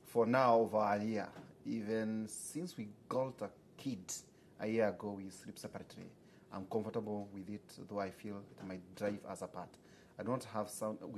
For now over a year. Even since we got a kid a year ago, we sleep separately. I'm comfortable with it, though I feel it might drive us apart. I don't have sound. No,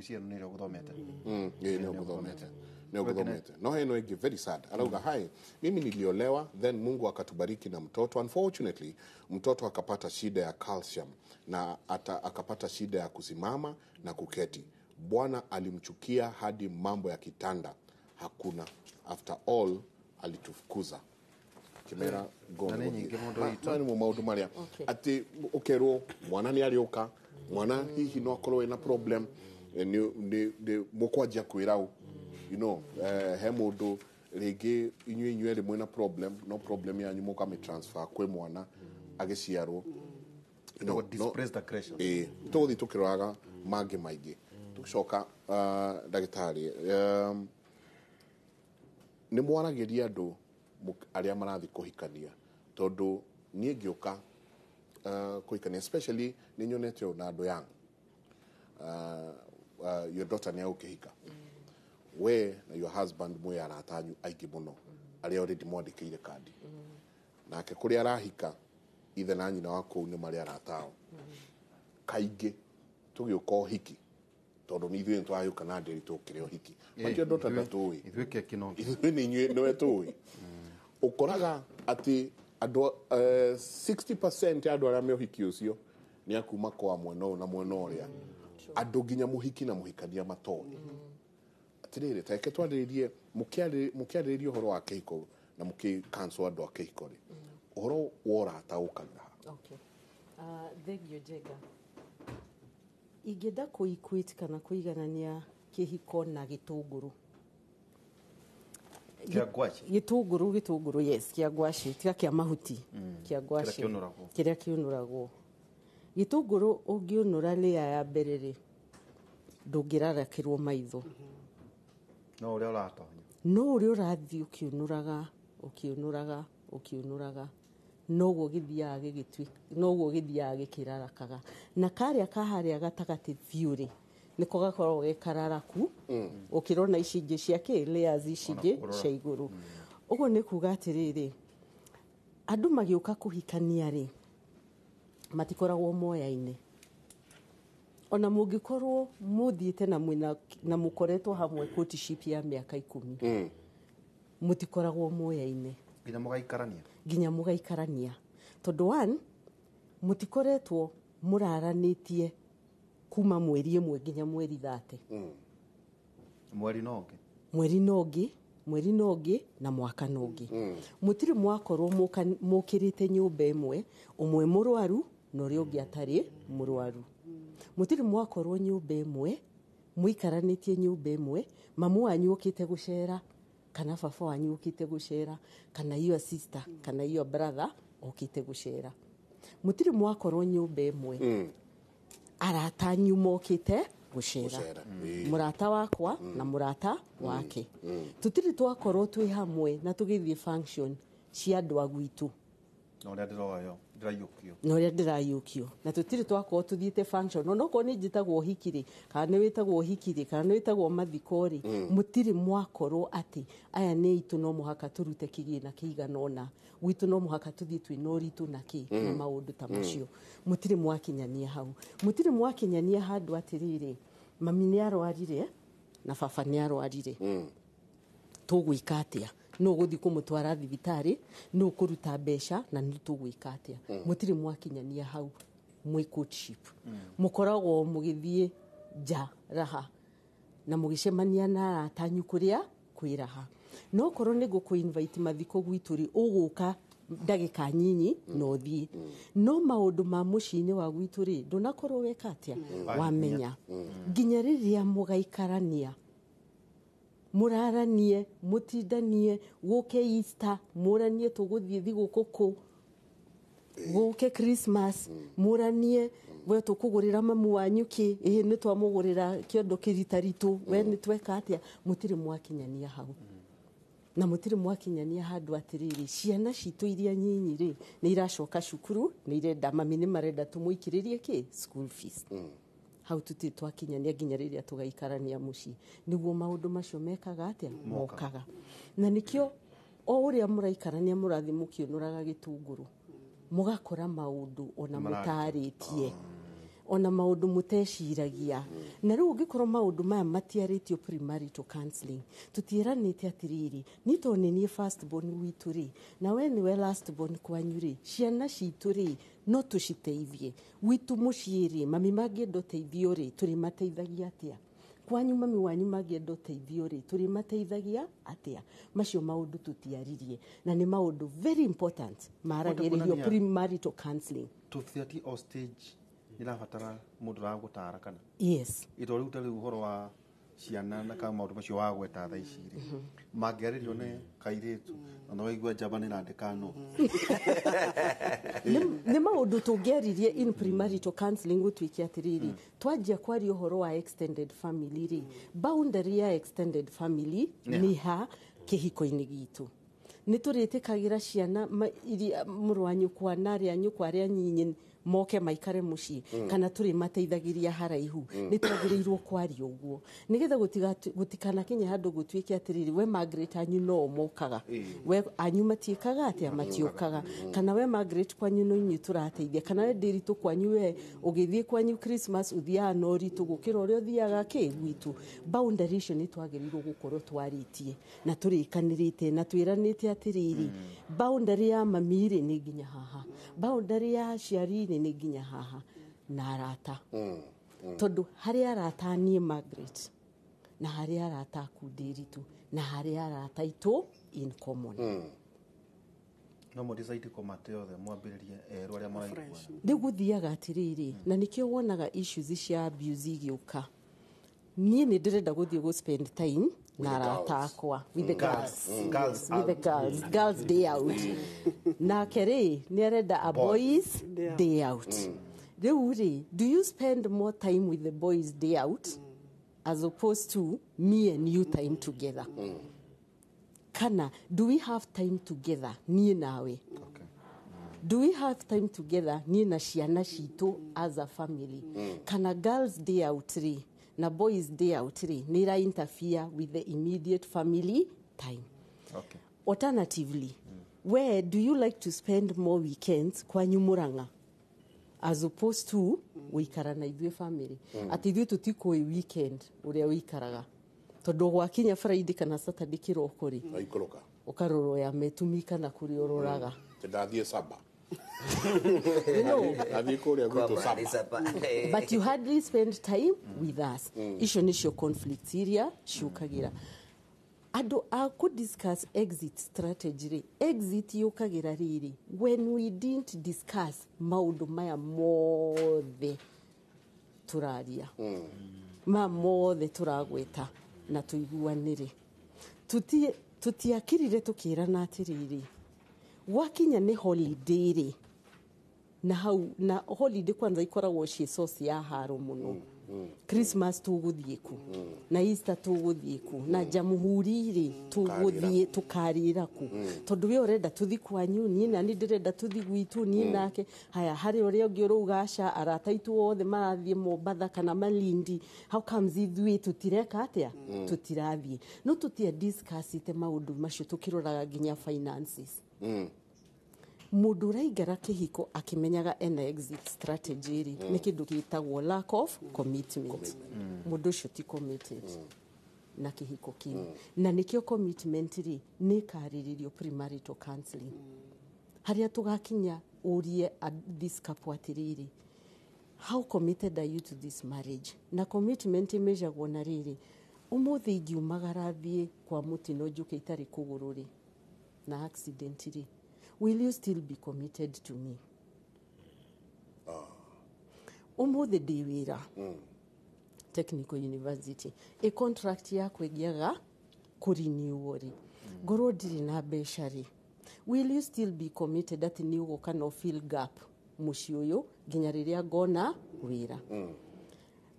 no, very sad. Arauga, hi, mimi niliolewa, then Mungu akatubariki na mtoto. Unfortunately, mtoto akapata shida ya calcium na akapata shida ya kusimama na kuketi. Bwana alimchukia hadi mambo ya kitanda hakuna. After all, alitufukuza. Kimera gono. Nani mu maundu maria ati ukerwo mwana ni arioka, mwana hihi no akorwo ena problem ni mukwanjia kwirau, you know, he mundu ringi inyuĩ inyuerĩ mwĩna problem, no problem yanyu mukami transfer kwĩ mwana agĩciarwo. No, displaced aggression. Tũgũthiĩ tũkĩroraga mangĩ maingĩ. Tũgĩcoka ndagĩtarĩ, nĩ mwaragĩria andũ arĩa marathiĩ kũhikania, tondũ niĩ ngĩũka kũhikania, especially nĩ nyonete ũũ na andũ young. Your daughter nĩ agũkĩhika, we na your husband mwĩ arata anyu aingĩ mũno arĩa already mwandĩkĩire kandi, nake kũrĩa arahika ithe na nyina wa kũu nĩ marĩ arata ao. Kaingĩ tũgĩũka ũhiki, tondũ nĩ ithuĩ nĩtwagĩũka na ndĩri tũkĩrĩ ũhiki, but your daughter ndatũĩ, ithuĩ nĩ inyuĩ nĩwe tũĩ. Ũkoraga atĩ andũ 60% ya andũ arĩa me ũhiki ũcio nĩ akuma kwa mwena ũyũ na mwena ũrĩa, andũ nginya mũhiki na mũhikania matoĩ. Atĩrĩrĩ, ta reke twarĩrĩrie, mũkĩarĩrĩria ũhoro wa kĩhiko na mũkĩ-cancel andũ a kĩhiko rĩ, ũhoro wa ũrata ũkagĩra ha? Okay. Thank you, Njega. Ingĩenda kũ-equate kana kũiganania kĩhiko na gĩtũngũrũ. Kĩa ngwacĩ? Gĩtũngũrũ, yes, kĩa ngwacĩ, tiga kĩa mahuti, kĩa ngwacĩ. Kĩrĩa kĩũnũragwo. Gĩtũngũrũ ũngĩũnũra layer ya mbere rĩ, ndũngĩrarakĩrwo maitho. No ũrĩa ũratonya. No ũrĩa ũrathiĩ ũkĩũnũraga, ũkĩũnũraga, ũkĩũnũraga, noguo gĩthiaga gĩgĩtuĩka, noguo gĩthiaga gĩkĩrarakaga. Na karĩa ka harĩa gatagatĩ biũ rĩ, nĩko gakoragwo ge kararaku, ũkĩrona ici ingĩ cia kĩ, layers ici ingĩ cia igũrũ. Ũguo nĩ kuga atĩrĩrĩ, andũ magĩũka kũhikania rĩ, matikoragwo moyaine. Ona mũngĩkorwo mũthiĩte na mwĩna na mũkoretwo hamwe courtship ya mĩaka 10, mũtikoragwo moyaine. Nginya mũgaikarania. Nginya mũgaikarania. Tondũ one, mũtikoretwo mũraranĩtie kuma mweri ĩmwe nginya mweri 30. Mweri no ũngĩ. Mweri no ũngĩ, mweri no ũngĩ na mwaka no ũngĩ. Mũtirĩ mwakorwo mũkĩrĩte nyũmba ĩmwe, ũmwe mũrwaru na ũrĩa ũngĩ atarĩ mũrwaru. Mũtirĩ mwakorwo nyũmba ĩmwe, mũikaranĩtie nyũmba ĩmwe, mamu wanyu okĩte gũcera, kana baba wanyu okĩte gũcera, kana your sister, kana your brother okĩte gũcera. Mũtirĩ mwakorwo nyũmba ĩmwe. Arata anyu mokĩte gũcera, mũrata wakwa na mũrata wake, tũtirĩ twakorwo twĩ hamwe na tũgĩthiĩ function cia andũ a gwitũ. Na ũrĩa ndĩroyo ndĩraiyũkio. Na ũrĩa ndĩraiyũkio, na tũtirĩ twakorwo tũthiĩte function, onokorwo nĩ njĩtagwo ũhiki rĩ, kana nĩ wĩtagwo ũhiki rĩ, kana nĩ wĩtagwo mathiko rĩ, mũtirĩ mwakorwo atĩ aya nĩ itũ, no mũhaka tũrute kĩgĩna kĩigana ũna gwitũ, no mũhaka tũthiĩ twĩna ũritũ na kĩ na maũndũ ta macio. Mũtirĩ mwakinyania hau, mũtirĩ mwakinyania handũ atĩrĩrĩ, mami nĩ arwarire na baba nĩ arwarire, tũgwĩka atĩa? No gũthiĩ kũmũtwara thibitarĩ, no kũruta mbeca, na nĩ tũgwĩka atĩa? Mũtirĩ mwakinyania hau mwĩ courtship. Mũkoragwo mũgĩthiĩ nja raha na mũgĩcemania na arata anyu kũrĩa kwĩ raha. No korwo nĩ ngũkũ invite mathiko gwitũ rĩ, ũgũka ndagĩka nyinyi na ũthiĩ. No maũndũ ma mũciĩ-inĩ wa gwitũ rĩ, ndũnakorwo weka atĩa, wamenya nginya rĩrĩa mũgaikarania, mũraranie, mũtindanie, gũke Easter mũranie tũgũthiĩ thigũkũ kũ, gũke Christmas mũranie we tũkũgũrĩra mamu wanyu kĩ, ĩhĩ nĩ twamũgũrĩra kĩondo kĩritaritũ, we nĩ tweka atĩa. Mũtirĩ mwakinyania hau, na mũtirĩ mwakinyania handũ atĩrĩrĩ, ciana citũ iria nyinyi rĩ, nĩ iracoka cukuru, nĩ irenda mami, nĩ marenda tũmũikĩrĩrie kĩ school fees. Hau tũtirĩ twakinyania nginya rĩrĩa tũgaikarania mũciĩ, nĩguo maũndũ macio mekaga atĩa, mokaga. Na nĩkĩo o ũrĩa mũraikarania mũrathiĩ mũkĩũnũraga gĩtũngũrũ, mũgakora maũndũ ona mũtarĩtie, ona maũndũ mũteciragia. Na rĩu ũngĩkorwo maũndũ maya matiarĩtio premarital counseling, tũtiĩranĩte atĩrĩrĩ, niĩ tondũ nĩ niĩ first born witũ rĩ, na we nĩwe last born kwanyu rĩ, ciana citũ rĩ, no tũciteithie gwitũ mũciĩ rĩ, mami mangĩenda ũteithio rĩ, tũrĩmateithagia atĩa? Kwanyu mami wanyu mangĩenda ũteithio rĩ, tũrĩmateithagia atĩa? Macio maũndũ tũtiaririe, na nĩ maũndũ very important maragĩrĩrio premarital counseling. Tũbatiĩ o stage irabatara mũndũ ũragũtara kana? Yes. Ito rĩu ta rĩu ũhoro wa ciana na kama maũndũ macio wagweta thaa ici rĩ, mangĩarĩrio nĩ kairĩtu na no waigua njamba nĩ ĩrandĩka no. Nĩ maũndũ tũngĩaririe in premarital counseling, gũtuĩke atĩrĩrĩ, twanjia kwaria ũhoro wa extended family rĩ, boundary ya extended family nĩ ha kĩhiko-inĩ gitũ? Nĩ tũrĩtĩkagĩra ciana iria mũrũ wa nyũkwa na arĩa nyũkwa arĩa nyinyi moke maikare mũciĩ, kana tũrĩmateithagĩria haraihu? Nĩ twagĩrĩirwo kwaria ũguo nĩgetha gũtikanakinye handũ gũtuĩke atĩrĩrĩ, we Margaret anyu no mokaga, we anyu matiĩkaga atĩa, matiũkaga, kana we Margaret kwanyu no inyuĩ tũrateithia, kana we Ndĩritũ kwanyu, we ũgĩthiĩ kwanyu Christmas ũthiaga na ũritũ gũkĩra ũrĩa ũthiaga kĩ gwitũ. Boundary icio nĩ twagĩrĩirwo gũkorwo twarĩtie na tũrĩkanĩrĩte na twĩranĩte atĩrĩrĩ, boundary ya mami rĩ nĩ nginya haha, boundary ya aciari rĩ nĩ nginya haha, na arata, tondũ harĩ arata niĩ Margaret, na harĩ arata aku Ndĩritũ, na harĩ arata aitũ in common. No mũdecide kũmate othe mwambĩrĩrie erũ arĩa maraiguana. Rĩu gũthiaga atĩrĩrĩ, na nĩkĩo wonaga issues cia abuse igĩũka. Niĩ nĩ ndĩrenda gũthiĩ gũ spend time na arata akwa with the girls. Girls with the out. Girls, girls day out. Nake rĩ nĩ arenda a boys day out. Rĩu rĩ, do you spend more time with the boys day out as opposed to me and you time together? Kana do we have time together niĩ nawe? Do we have time together niĩ na ciana citũ as a family? Kana girls day out rĩ na boys day out rĩ nĩ ira interfere with the immediate family time? Alternatively, where do you like to spend more weekends kwanyu Murang'a as opposed to gũikara na ithuĩ family? Atĩ ithuĩ tũtikũĩ weekend ũrĩa ũikaraga, tondũ gwakinya Friday kana Saturday kĩroko rĩ, Aikũrũka. Ũkarorwo ya metumi kana kũrĩa ũroraga. Ndathiĩ saba. You know, Ndathiĩ kũrĩa gwitũ saba. But you hardly spend time with us. Icio nĩcio conflicts iria ciũkagĩra andũ a kũ discuss exit strategy rĩ. Exit yũkagĩra rĩrĩ when we didn't discuss maũndũ maya mothe tũraria, maya mothe tũragweta, na tũiguanĩre. Tũtiakirire tũkĩrana atĩrĩrĩ, gwakinya nĩ holiday rĩ, Na hau na holiday kwanza ikoragwo ciĩ source ya haro mũno. Christmas tũgũthiĩ ku, na Easter tũgũthiĩ ku, na Jamhuri rĩ tũgũthiĩ tũkarĩra ku, tondũ we ũrenda tũthi kwanyu, niĩ nani ndĩrenda tũthi gwitũ, niĩ nake haya harĩ ũrĩa ũngĩ ũrauga aca, arata aitũ othe marathiĩ Mombatha kana Malindi, how comes ithuĩ tũtireka atĩa, tũtirathiĩ? No tũtia discussite maũndũ macio tũkĩroraga nginya finances. Mũndũ ũraingĩra kĩhiko akĩmenyaga ena exit strategy rĩ, nĩ kĩndũ gĩtagwo lack of commitment. Mũndũ ũcio ti committed na kĩhiko kĩu, na nĩkĩo commitment rĩ nĩ ĩkarĩrĩrio premarital counseling, harĩa tũgakinya ũrie this couple atĩrĩrĩ, how committed are you to this marriage? Na commitment ĩmejagwo na rĩrĩ, ũmũthĩ ingiumagara thiĩ kwa mũtino njũke itarĩ kũgũrũ rĩ, na accident rĩ, will you still be committed to me? Ũmũthĩ ndĩ wĩra Technical University, ĩ contract yakwa ĩngĩaga kũrenew rĩ, ngorwo ndirĩ na mbeca rĩ, will you still be committed atĩ nĩ ũgũka no fill gap mũciĩ ũyũ nginya rĩrĩa ngona wĩra?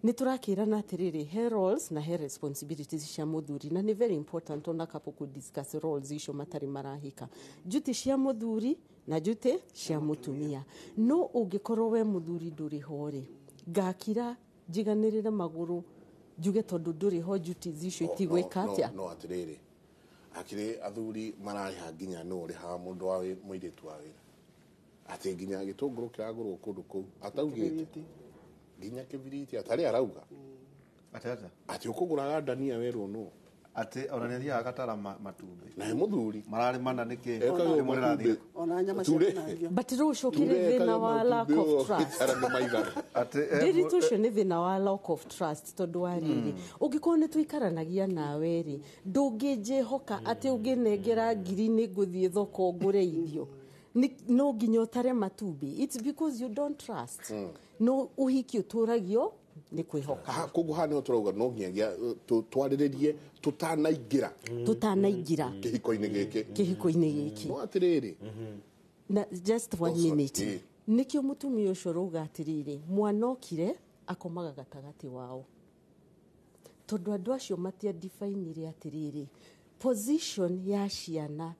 Nĩ tũrakĩrana atĩrĩrĩ, he roles na he responsibilities cia mũthuri, na nĩ very important ona couple kũ discuss roles icio matarĩ marahika, duty cia mũthuri na duty cia mũtumia. No ũngĩkorwo we mũthuri ndũrĩ ho rĩ, ngakira njiganĩrĩre magũrũ njuge tondũ ndũrĩ ho duties icio itigwĩka atĩa? No atĩrĩrĩ, akĩrĩ athuri mararĩha nginya nũ ũrĩhaga mũndũ wa mũirĩtu wa wĩra, atĩ nginya gĩtũngũrũ kĩragũrwo kũndũ kũu ataugĩte, nginya kĩbiriti atarĩ arauga atĩ ũkũgũraga ndania werwo nũ, atĩ ona nĩ athiaga agatara matumbĩ na he mũthuri mararĩmana nĩkĩ? Ona nyama cia But rĩu ũcokire thĩna wa lack of trust. Ndĩritũ ũcio nĩ thĩna wa lack of trust, tondũ wa rĩrĩ, ũngĩkorwo nĩ tũikaranagia nawe rĩ, ndũngĩnjĩhoka atĩ ũngĩnengera ngiri nĩ ngũthiĩ thoko ngũre irio, no nginya ũtare matumbĩ? It's because you don't trust. No ũhiki ũtũragio nĩ kwĩhoka. Koguo haha nĩho tũrauga no nginyagia twarĩrĩrie tũtanaingĩra kĩhiko-inĩ gĩkĩ, kĩhiko-inĩ gĩkĩ. No atĩrĩrĩ, na just one minute, nĩkĩo mũtumia ũcio ũrauga atĩrĩrĩ, mwana okire akomaga gatagatĩ wao, tondũ andũ acio matiadifainire atĩrĩrĩ, position ya ciana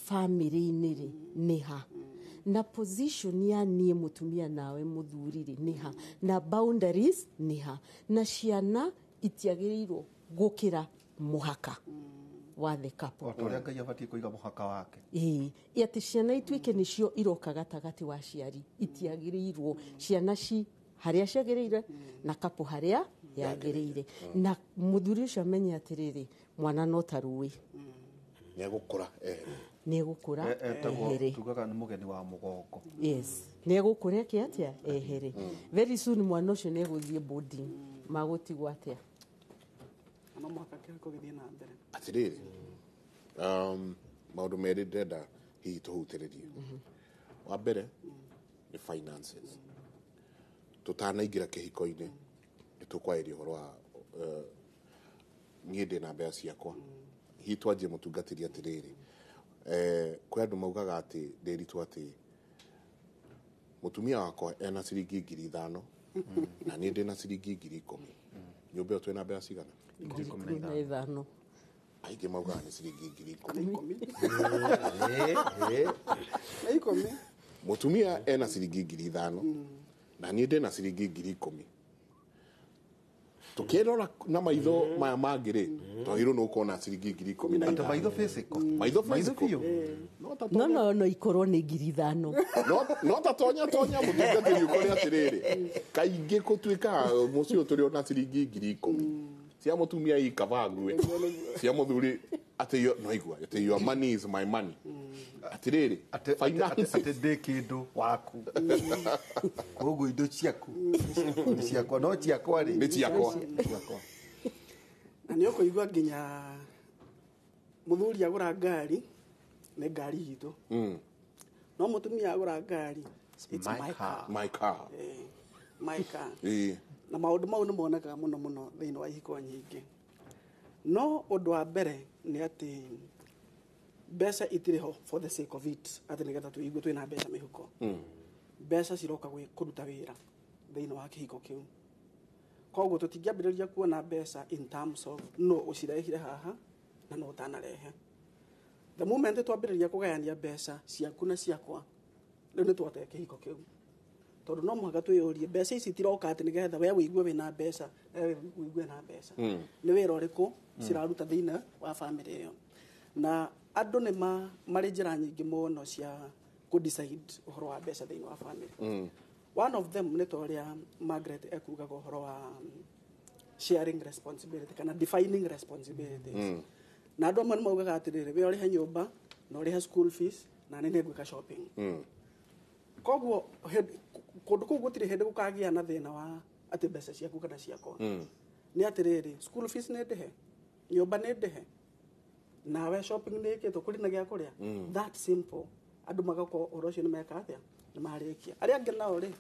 famĩlĩ-inĩ rĩ nĩ ha, na position ya niĩ mũtumia nawe mũthuri rĩ nĩ ha, na boundaries nĩ ha, na ciana itiagĩrĩirwo gũkĩra mũhaka wa the couple. O ta ũrĩa Ngai abatiĩ kũiga mũhaka wake. Ĩĩ, atĩ ciana ituĩke nĩcio iroka gatagatĩ wa aciari, itiagĩrĩirwo, ciana ci harĩa ciagĩrĩire na couple harĩa yagĩrĩire, na mũthuri ũcio amenye atĩrĩrĩ, mwana no ta rũĩ, nĩegũkũra ehere, nĩegũkũra ehere, tugaga nĩ mũgeni wa mũgongo. Yes, nĩegũkũra eke atĩa, ehere. Very soon mwana ũcio nĩegũthiĩ boarding, magũtigwo atĩa? No mũhaka kĩhiko gĩthiĩ na mbere. Atĩrĩrĩ, maũndũ merĩ ndĩrenda hihi tũhutĩrĩrie. Wa mbere nĩ finances. Tũtanaingĩra kĩhiko-inĩ nĩ tũkwarĩria ũhoro wa niĩ ndĩ na mbeca ciakwa, hihi twanjie mũtungatĩri atĩrĩrĩ, kwĩ andũ maugaga atĩ ndĩritũ atĩ mũtumia wakwa ena ciringi 5,000 na niĩ ndĩna ciringi 10,000, nyũmba ĩyo twĩna mbeca cigana? 15,000. Aingĩ maugaga nĩ ciringi 10,000. Mũtumia ena ciringi 5,000 na niĩ ndĩna ciringi 10,000. Tũkĩrora na maitho maya mangĩ rĩ, twagĩrĩirwo nĩ gũkorwo na ciringi 15,000. Maitho physical. Maitho physical. No no ikorwo nĩ 5,000. No ta tonya tonya mũtungatĩri ũkore atĩrĩrĩ, kaingĩ gũtuĩkaga mũciĩ ũyũ tũrĩ ona ciringi 10,000 cia mũtumia ikabague, cia mũthuri atĩ no igua atĩ your money is my money. Atĩrĩrĩ, finances atĩ ndĩ kĩndũ waku, koguo indo ciaku nĩ ciakwa, no ciakwa rĩ nĩ ciakwa. Na nĩ ũkũigua nginya mũthuri agũra ngari nĩ ngari itũ, no mũtumia agũra ngari it's my car. My car. My car. Na maũndũ mau nĩ monekaga mũno mũno thĩinĩ wa ihiko nyingĩ. No ũndũ wa mbere nĩ atĩ mbeca itirĩ ho for the sake of it, atĩ nĩgetha tũigue twĩna mbeca mĩhuko. Mbeca ciroka kũruta wĩra thĩinĩ wa kĩhiko kĩu. Koguo tũtingĩambĩrĩria kuona mbeca in terms of no ũcirehire haha na no ũtanarehe. The moment twambĩrĩria kũgayania mbeca ciaku na ciakwa, rĩu nĩ twate kĩhiko kĩu. Tondũ no mũhaka twĩyũrie mbeca ici itiroka atĩ nĩgetha we wĩigue wĩna mbeca, we wĩigue na mbeca. Nĩ wĩra ũrĩkũ ciraruta thĩinĩ wa bamĩrĩ ĩyo. Na andũ nĩ marĩ njĩra nyingĩ mũno cia kũ decide ũhoro wa mbeca thĩinĩ wa bamĩrĩ. One of them nĩ ta ũrĩa Margaret ekugaga ũhoro wa sharing responsibility kana defining responsibilities. Na andũ amwe nĩ maugaga atĩrĩrĩ, we ũrĩhe nyũmba na ũrĩhe school fees na nĩ nĩngwĩka shopping. Koguo kũndũ kũu gũtirĩ hĩndĩ gũkagĩa na thĩna wa atĩ mbeca ciaku kana ciakwa. Nĩ atĩrĩrĩ, school fees nĩ ndĩhe, nyũmba nĩ ndĩhe, nawe shopping nĩ ĩkĩtwo, kũrĩ na gĩa kũrĩa. That simple. Andũ magakorwo ũhoro ũcio nĩ meka atĩa, nĩ marĩkia. Arĩa angĩ nao rĩ,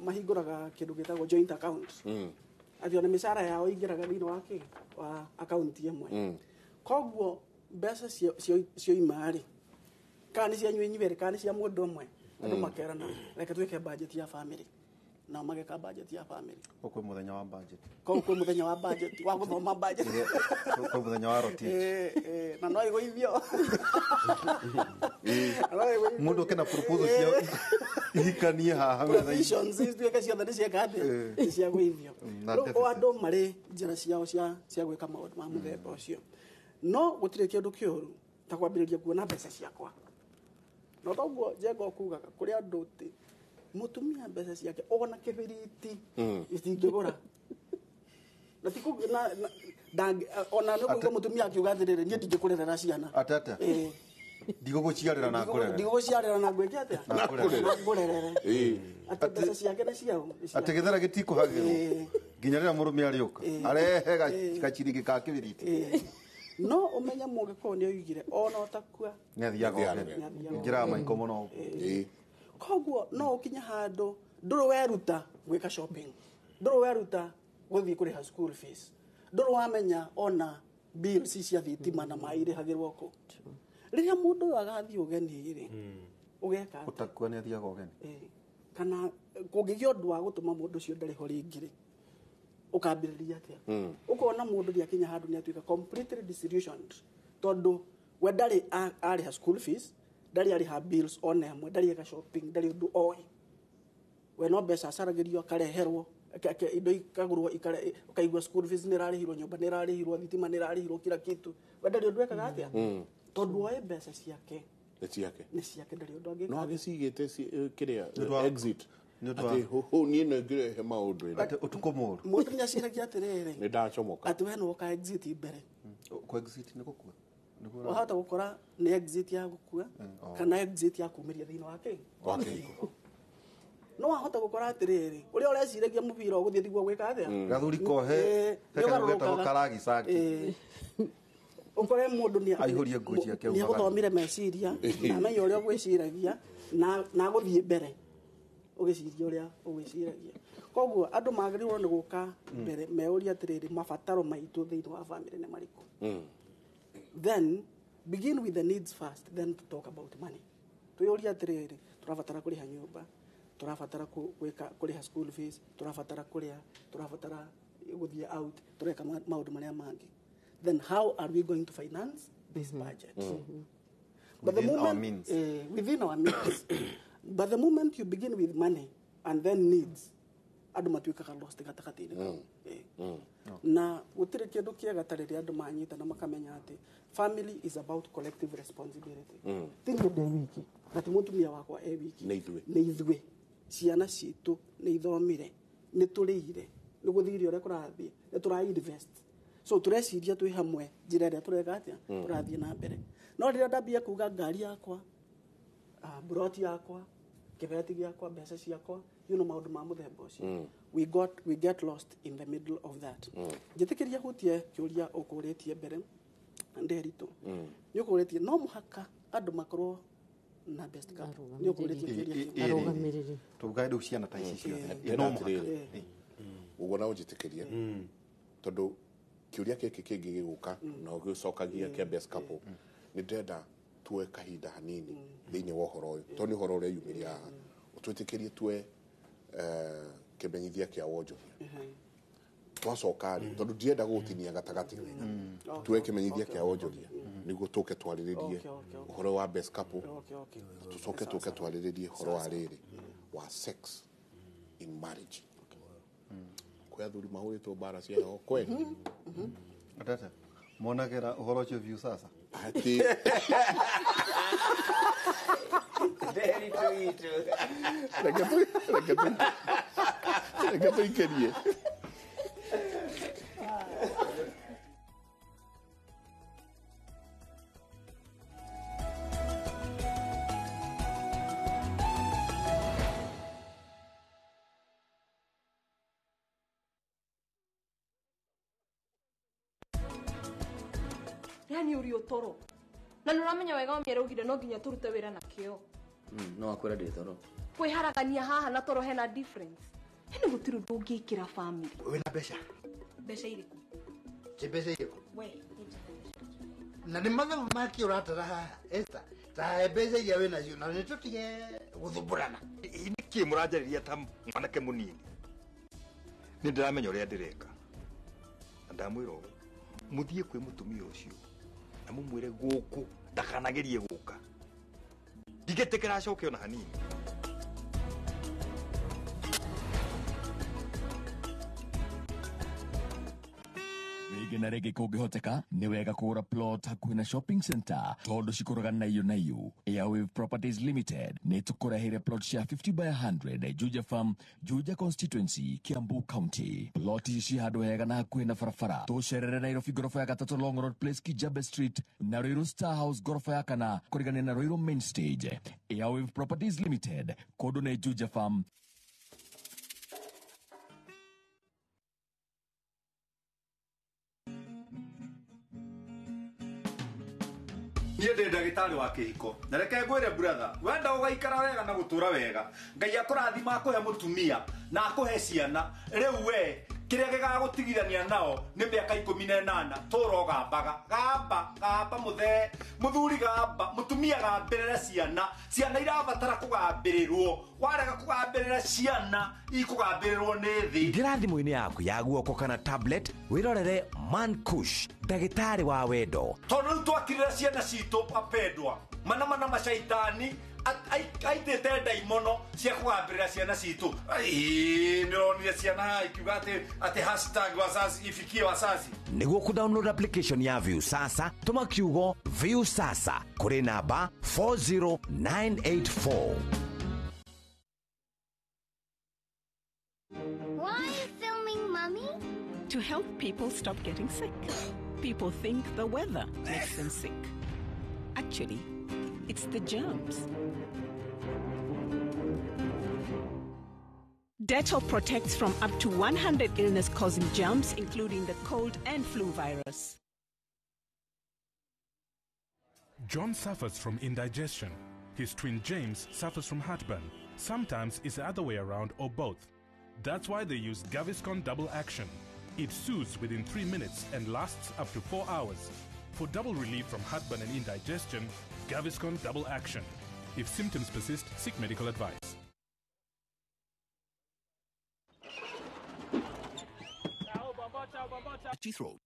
mahingũraga kĩndũ gĩtagwo joint account. Atĩ ona mĩcara yao ingĩraga thĩinĩ wa kĩ, wa account ĩmwe. Koguo mbeca cioima rĩ, kana nĩ cianyu inyuerĩ kana nĩ cia mũndũ ũmwe, andũ makerana reke twĩke budget ya family. Nao mageka budget ya family. Kwĩ mũthenya wa budget. Koguo kwĩ mũthenya wa budget, wa gũthoma budget. Kwĩ mũthenya wa rotich. Na no ĩgũithio. Mũndũ oke na proposal cia ihikanie haha metha-inĩ. Provisions ituĩke ciothe nĩ cieka atĩa, nĩ cia gũithio. Na Rĩu o andũ marĩ njĩra ciao cia gwĩka maũndũ ma mũthemba ũcio. No gũtirĩ kĩndũ kĩũru ta kwambĩrĩria kuona mbeca ciakwa. No toguo Njenga ũkugaga kũrĩ andũ ti mũtumia mbeca ciake ona kĩbiriti itingĩgũra. Na ti ona nĩ kũigua mũtumia akiuga atĩrĩrĩ, niĩ ndingĩkũrerera ciana. Atĩ atĩa? Ndigũgũciarĩra na ngũrerere. Ndigũgũciarĩra na ngwĩke atĩa? Na ngũrerere. Na ngũrerere. Atĩ mbeca ciake nĩ ciao. Atĩ gĩthera gĩtikũhagĩrwo nginya rĩrĩa mũrũme arĩũka arehe gaciringi ka kĩbiriti. No ũmenye mũgĩkũyũ nĩ oigire ona ũtakua nĩ athiaga ogene. Njĩra maiko mũno. Koguo no ũkinye handũ ndũrĩ weruta gwĩka shopping, ndũrĩ weruta gũthiĩ kũrĩha school fees, ndũrĩ wamenya ona bills cia thitima na maĩ irĩhagĩrwo kũ. Rĩrĩa mũndũ ũyũ agathiĩ ũgeni rĩ, ũgeka atĩa? Ũtakua nĩ athiaga ũgeni. Kana kũngĩgĩa ũndũ wa gũtũma mũndũ ũcio ndarĩ ho rĩngĩ rĩ, ũkambĩrĩria atĩa? Ũkona mũndũ nĩakinya handũ nĩatuĩka completely disillusioned, tondũ we ndarĩ arĩha school fees, ndarĩ arĩha bills ona ĩmwe, ndarĩ eka shopping, ndarĩ ũndũ oĩ. We no mbeca acaragĩrio akareherwo, indo ikagũrwo, ũkaigua school fees nĩ ĩrarĩhirwo, nyũmba nĩ ĩrarĩhirwo, thitima nĩ ĩrarĩhirwo, kila kitu. We ndarĩ ũndũ ekaga atĩa? Tondũ oĩ mbeca ciake nĩ ciake. Nĩ ciake, ndarĩ ũndũ angĩka. No agĩcigĩte kĩrĩa exit. Atĩ hũ niĩ no ngĩrehe maũndũ ĩno. Atĩ ũtukũ mũũru. Mũndũ nĩ aciragia atĩrĩrĩ, nĩ ndacomoka. Atĩ we nĩ woka exit mbere. Kũ exit nĩ gũkua? Wahota gũkora nĩ exit ya gũkua kana exit ya kumĩria thĩinĩ wa kĩ? Wa kĩhiko. No wahota gũkora atĩrĩrĩ, ũrĩa ũreciragia mũbira ũgũthiĩ tiguo gwĩka atĩa? Gathuri kohe, he getagwo karagicaki. Ũkore mũndũ nĩ aihũrie nguo ciake nĩ agũthomire meciria, na amenye ũrĩa ũgwĩciragia, na agũthiĩ mbere ũgĩciria ũrĩa ũgwĩciragia. Koguo andũ magĩrĩirwo nĩ gũka mbere meuria atĩrĩrĩ, mabataro maitũ thĩinĩ wa bamĩrĩ nĩ marĩkũ? Then begin with the needs first, then to talk about money. Twĩyũrie atĩrĩrĩ, tũrabatara kũrĩha nyũmba, tũrabatara gwĩka kũrĩha school fees, tũrabatara kũrĩa, tũrabatara gũthiĩ out, tũreka maũndũ marĩa mangĩ. Then how are we going to finance this budget? But the Within moment, our means. Within our means. But the moment you begin with money and then needs, andũ matuĩkaga lost gatagatĩ-inĩ kau. Na gũtirĩ kĩndũ kĩega ta rĩrĩa andũ manyita na makamenya atĩ family is about collective responsibility. Ti niĩ ndĩ wiki, na ti mũtumia wakwa e wiki. Nĩ ithuĩ. Nĩ ithuĩ. Ciana citũ nĩ ithomire, nĩ tũrĩire, nĩ gũthiire ũrĩa kũrathiĩ, nĩ tũra invest. So tũreciria twĩ hamwe njĩra ĩrĩa tũreka atĩa, tũrathiĩ na mbere. No rĩrĩa ndambia kuga ngari yakwa, buroti yakwa, kĩbeti gĩakwa, mbeca ciakwa, you know maũndũ ma mũthemba ũcio. We get lost in the middle of that. Njĩtĩkĩria hutie kĩũria ũkũrĩtie mbere Nderitu. Nĩ ũkũrĩtie no mũhaka andũ makorwo na best couple. Nĩ ũkũrĩtie kĩũria kĩu. Arũgamĩrĩri. Tũgae rĩu ciana ta ici ciothe. Ndĩrenda No mũhaka. atĩrĩrĩ, ũguo na ũnjĩtĩkĩrie, tondũ kĩũria gĩkĩ kĩngĩ gĩgũka na ũgĩcokagia kĩa best couple, nĩ ndĩrenda Tuoe kahinda hanini thĩinĩ wa ũhoro ũyũ tondũ nĩ ũhoro ũreyumĩria haha ũtwĩtĩkĩrie tuoe kĩmenyithia kĩa wonjoria twacoka rĩ tondũ ndirenda gũgũtinia gatagatĩ tuoe kĩmenyithia kĩa wonjoria nĩguo tũke twarĩrĩrie ũhoro wa best couple tũcoke tũke twarĩrĩrie ũhoro wa rĩrĩ wa sex in marriage. Kwĩ athuri mahũrĩtwo mbara cia heho kweli. Atata monagera ũhoro ũcio view sasa ati reke tũikerie. Yani uri utoro na nä wega å mĩaraugire no nginya tå wĩra na kĩo. No akwĩra ndĩ toro kwĩharagania haha na toro hena difference hena gũtirĩ ũndũ ũngĩkĩra family. Wĩna mbeca? Mbeca irĩkũ? Ti mbeca irĩkũ? We na nĩ mathabu makĩ ũratara haha Esther ta mbeca iria wĩnacio na nĩ tũtige gũthumbũrana. Nĩkĩ mũranjarĩria ta mwanake mũnini? Nĩ ndĩramenya ũrĩa ndĩreka na ndamwĩra ũguo mũthiĩ kwĩ mũtumia ũcio na mũmwĩre gũkũ ndakanagerie gũka ndingĩtĩkĩra acoke ona hanini. Rĩngĩ na rĩngĩ kũngĩhoteka nĩ wega kũgũra plot hakuhĩ na shopping center tondũ cikũraga naiyũ naiyũ. Airwave Properties Limited nĩ tũkũreheire plot cia 50 by 100 Juja Farm, Juja Constituency, Kiambu County. Plot ici ci handũ hega na hakuhĩ na barabara. Tũcerere Nairobi ngoroba ya gatatũ Long Road Place, Kijabe Street na Ruiru Star House ngoroba ya kana kũrigania na Ruiru Main Stage. Airwave Properties Limited, kũndũ nĩ Juja Farm. Niĩ ndĩ ndagĩtarĩ wa kĩhiko na reke ngwĩre brother wenda ũgaikara wega na gũtũra wega Ngai akũrathima akũhe mũtumia na akũhe ciana rĩu we kĩrĩa gĩgagũtigithania nao nĩ mĩaka 18 tũra ũgambaga gamba gamba mũthee mũthuri gamba mũtumia gambĩrĩra ciana ciana irabatara kũgambĩrĩrwo warega kũgambĩrĩra ciana ikũgambĩrĩrwo nĩ thĩ. Ingĩra thimũ-inĩ yaku ya guoko kana tablet wĩrorere Man Kush ndagĩtarĩ wa wendo tondũ rĩu twakirĩra ciana citũ apendwa mana mana macaitani aitĩte ndaimono cia kũgambĩrĩra ciana citũ. Nĩ ũronire ciana ikiuga atĩ hashtag wazazi ifikie wazazi. Nĩguo kũ-download application ya View Sasa tũma kiugo View Sasa kũrĩ namba 40984. Why are you filming, Mummy? To help people stop getting sick. People think the weather makes them sick. Actually, it's the germs. Dettol protects from up to 100 illness-causing germs, including the cold and flu virus. John suffers from indigestion. His twin James suffers from heartburn. Sometimes it's the other way around or both. That's why they use Gaviscon Double Action. It soothes within 3 minutes and lasts up to 4 hours. For double relief from heartburn and indigestion, Gaviscon Double Action. If symptoms persist, seek medical advice. Throat.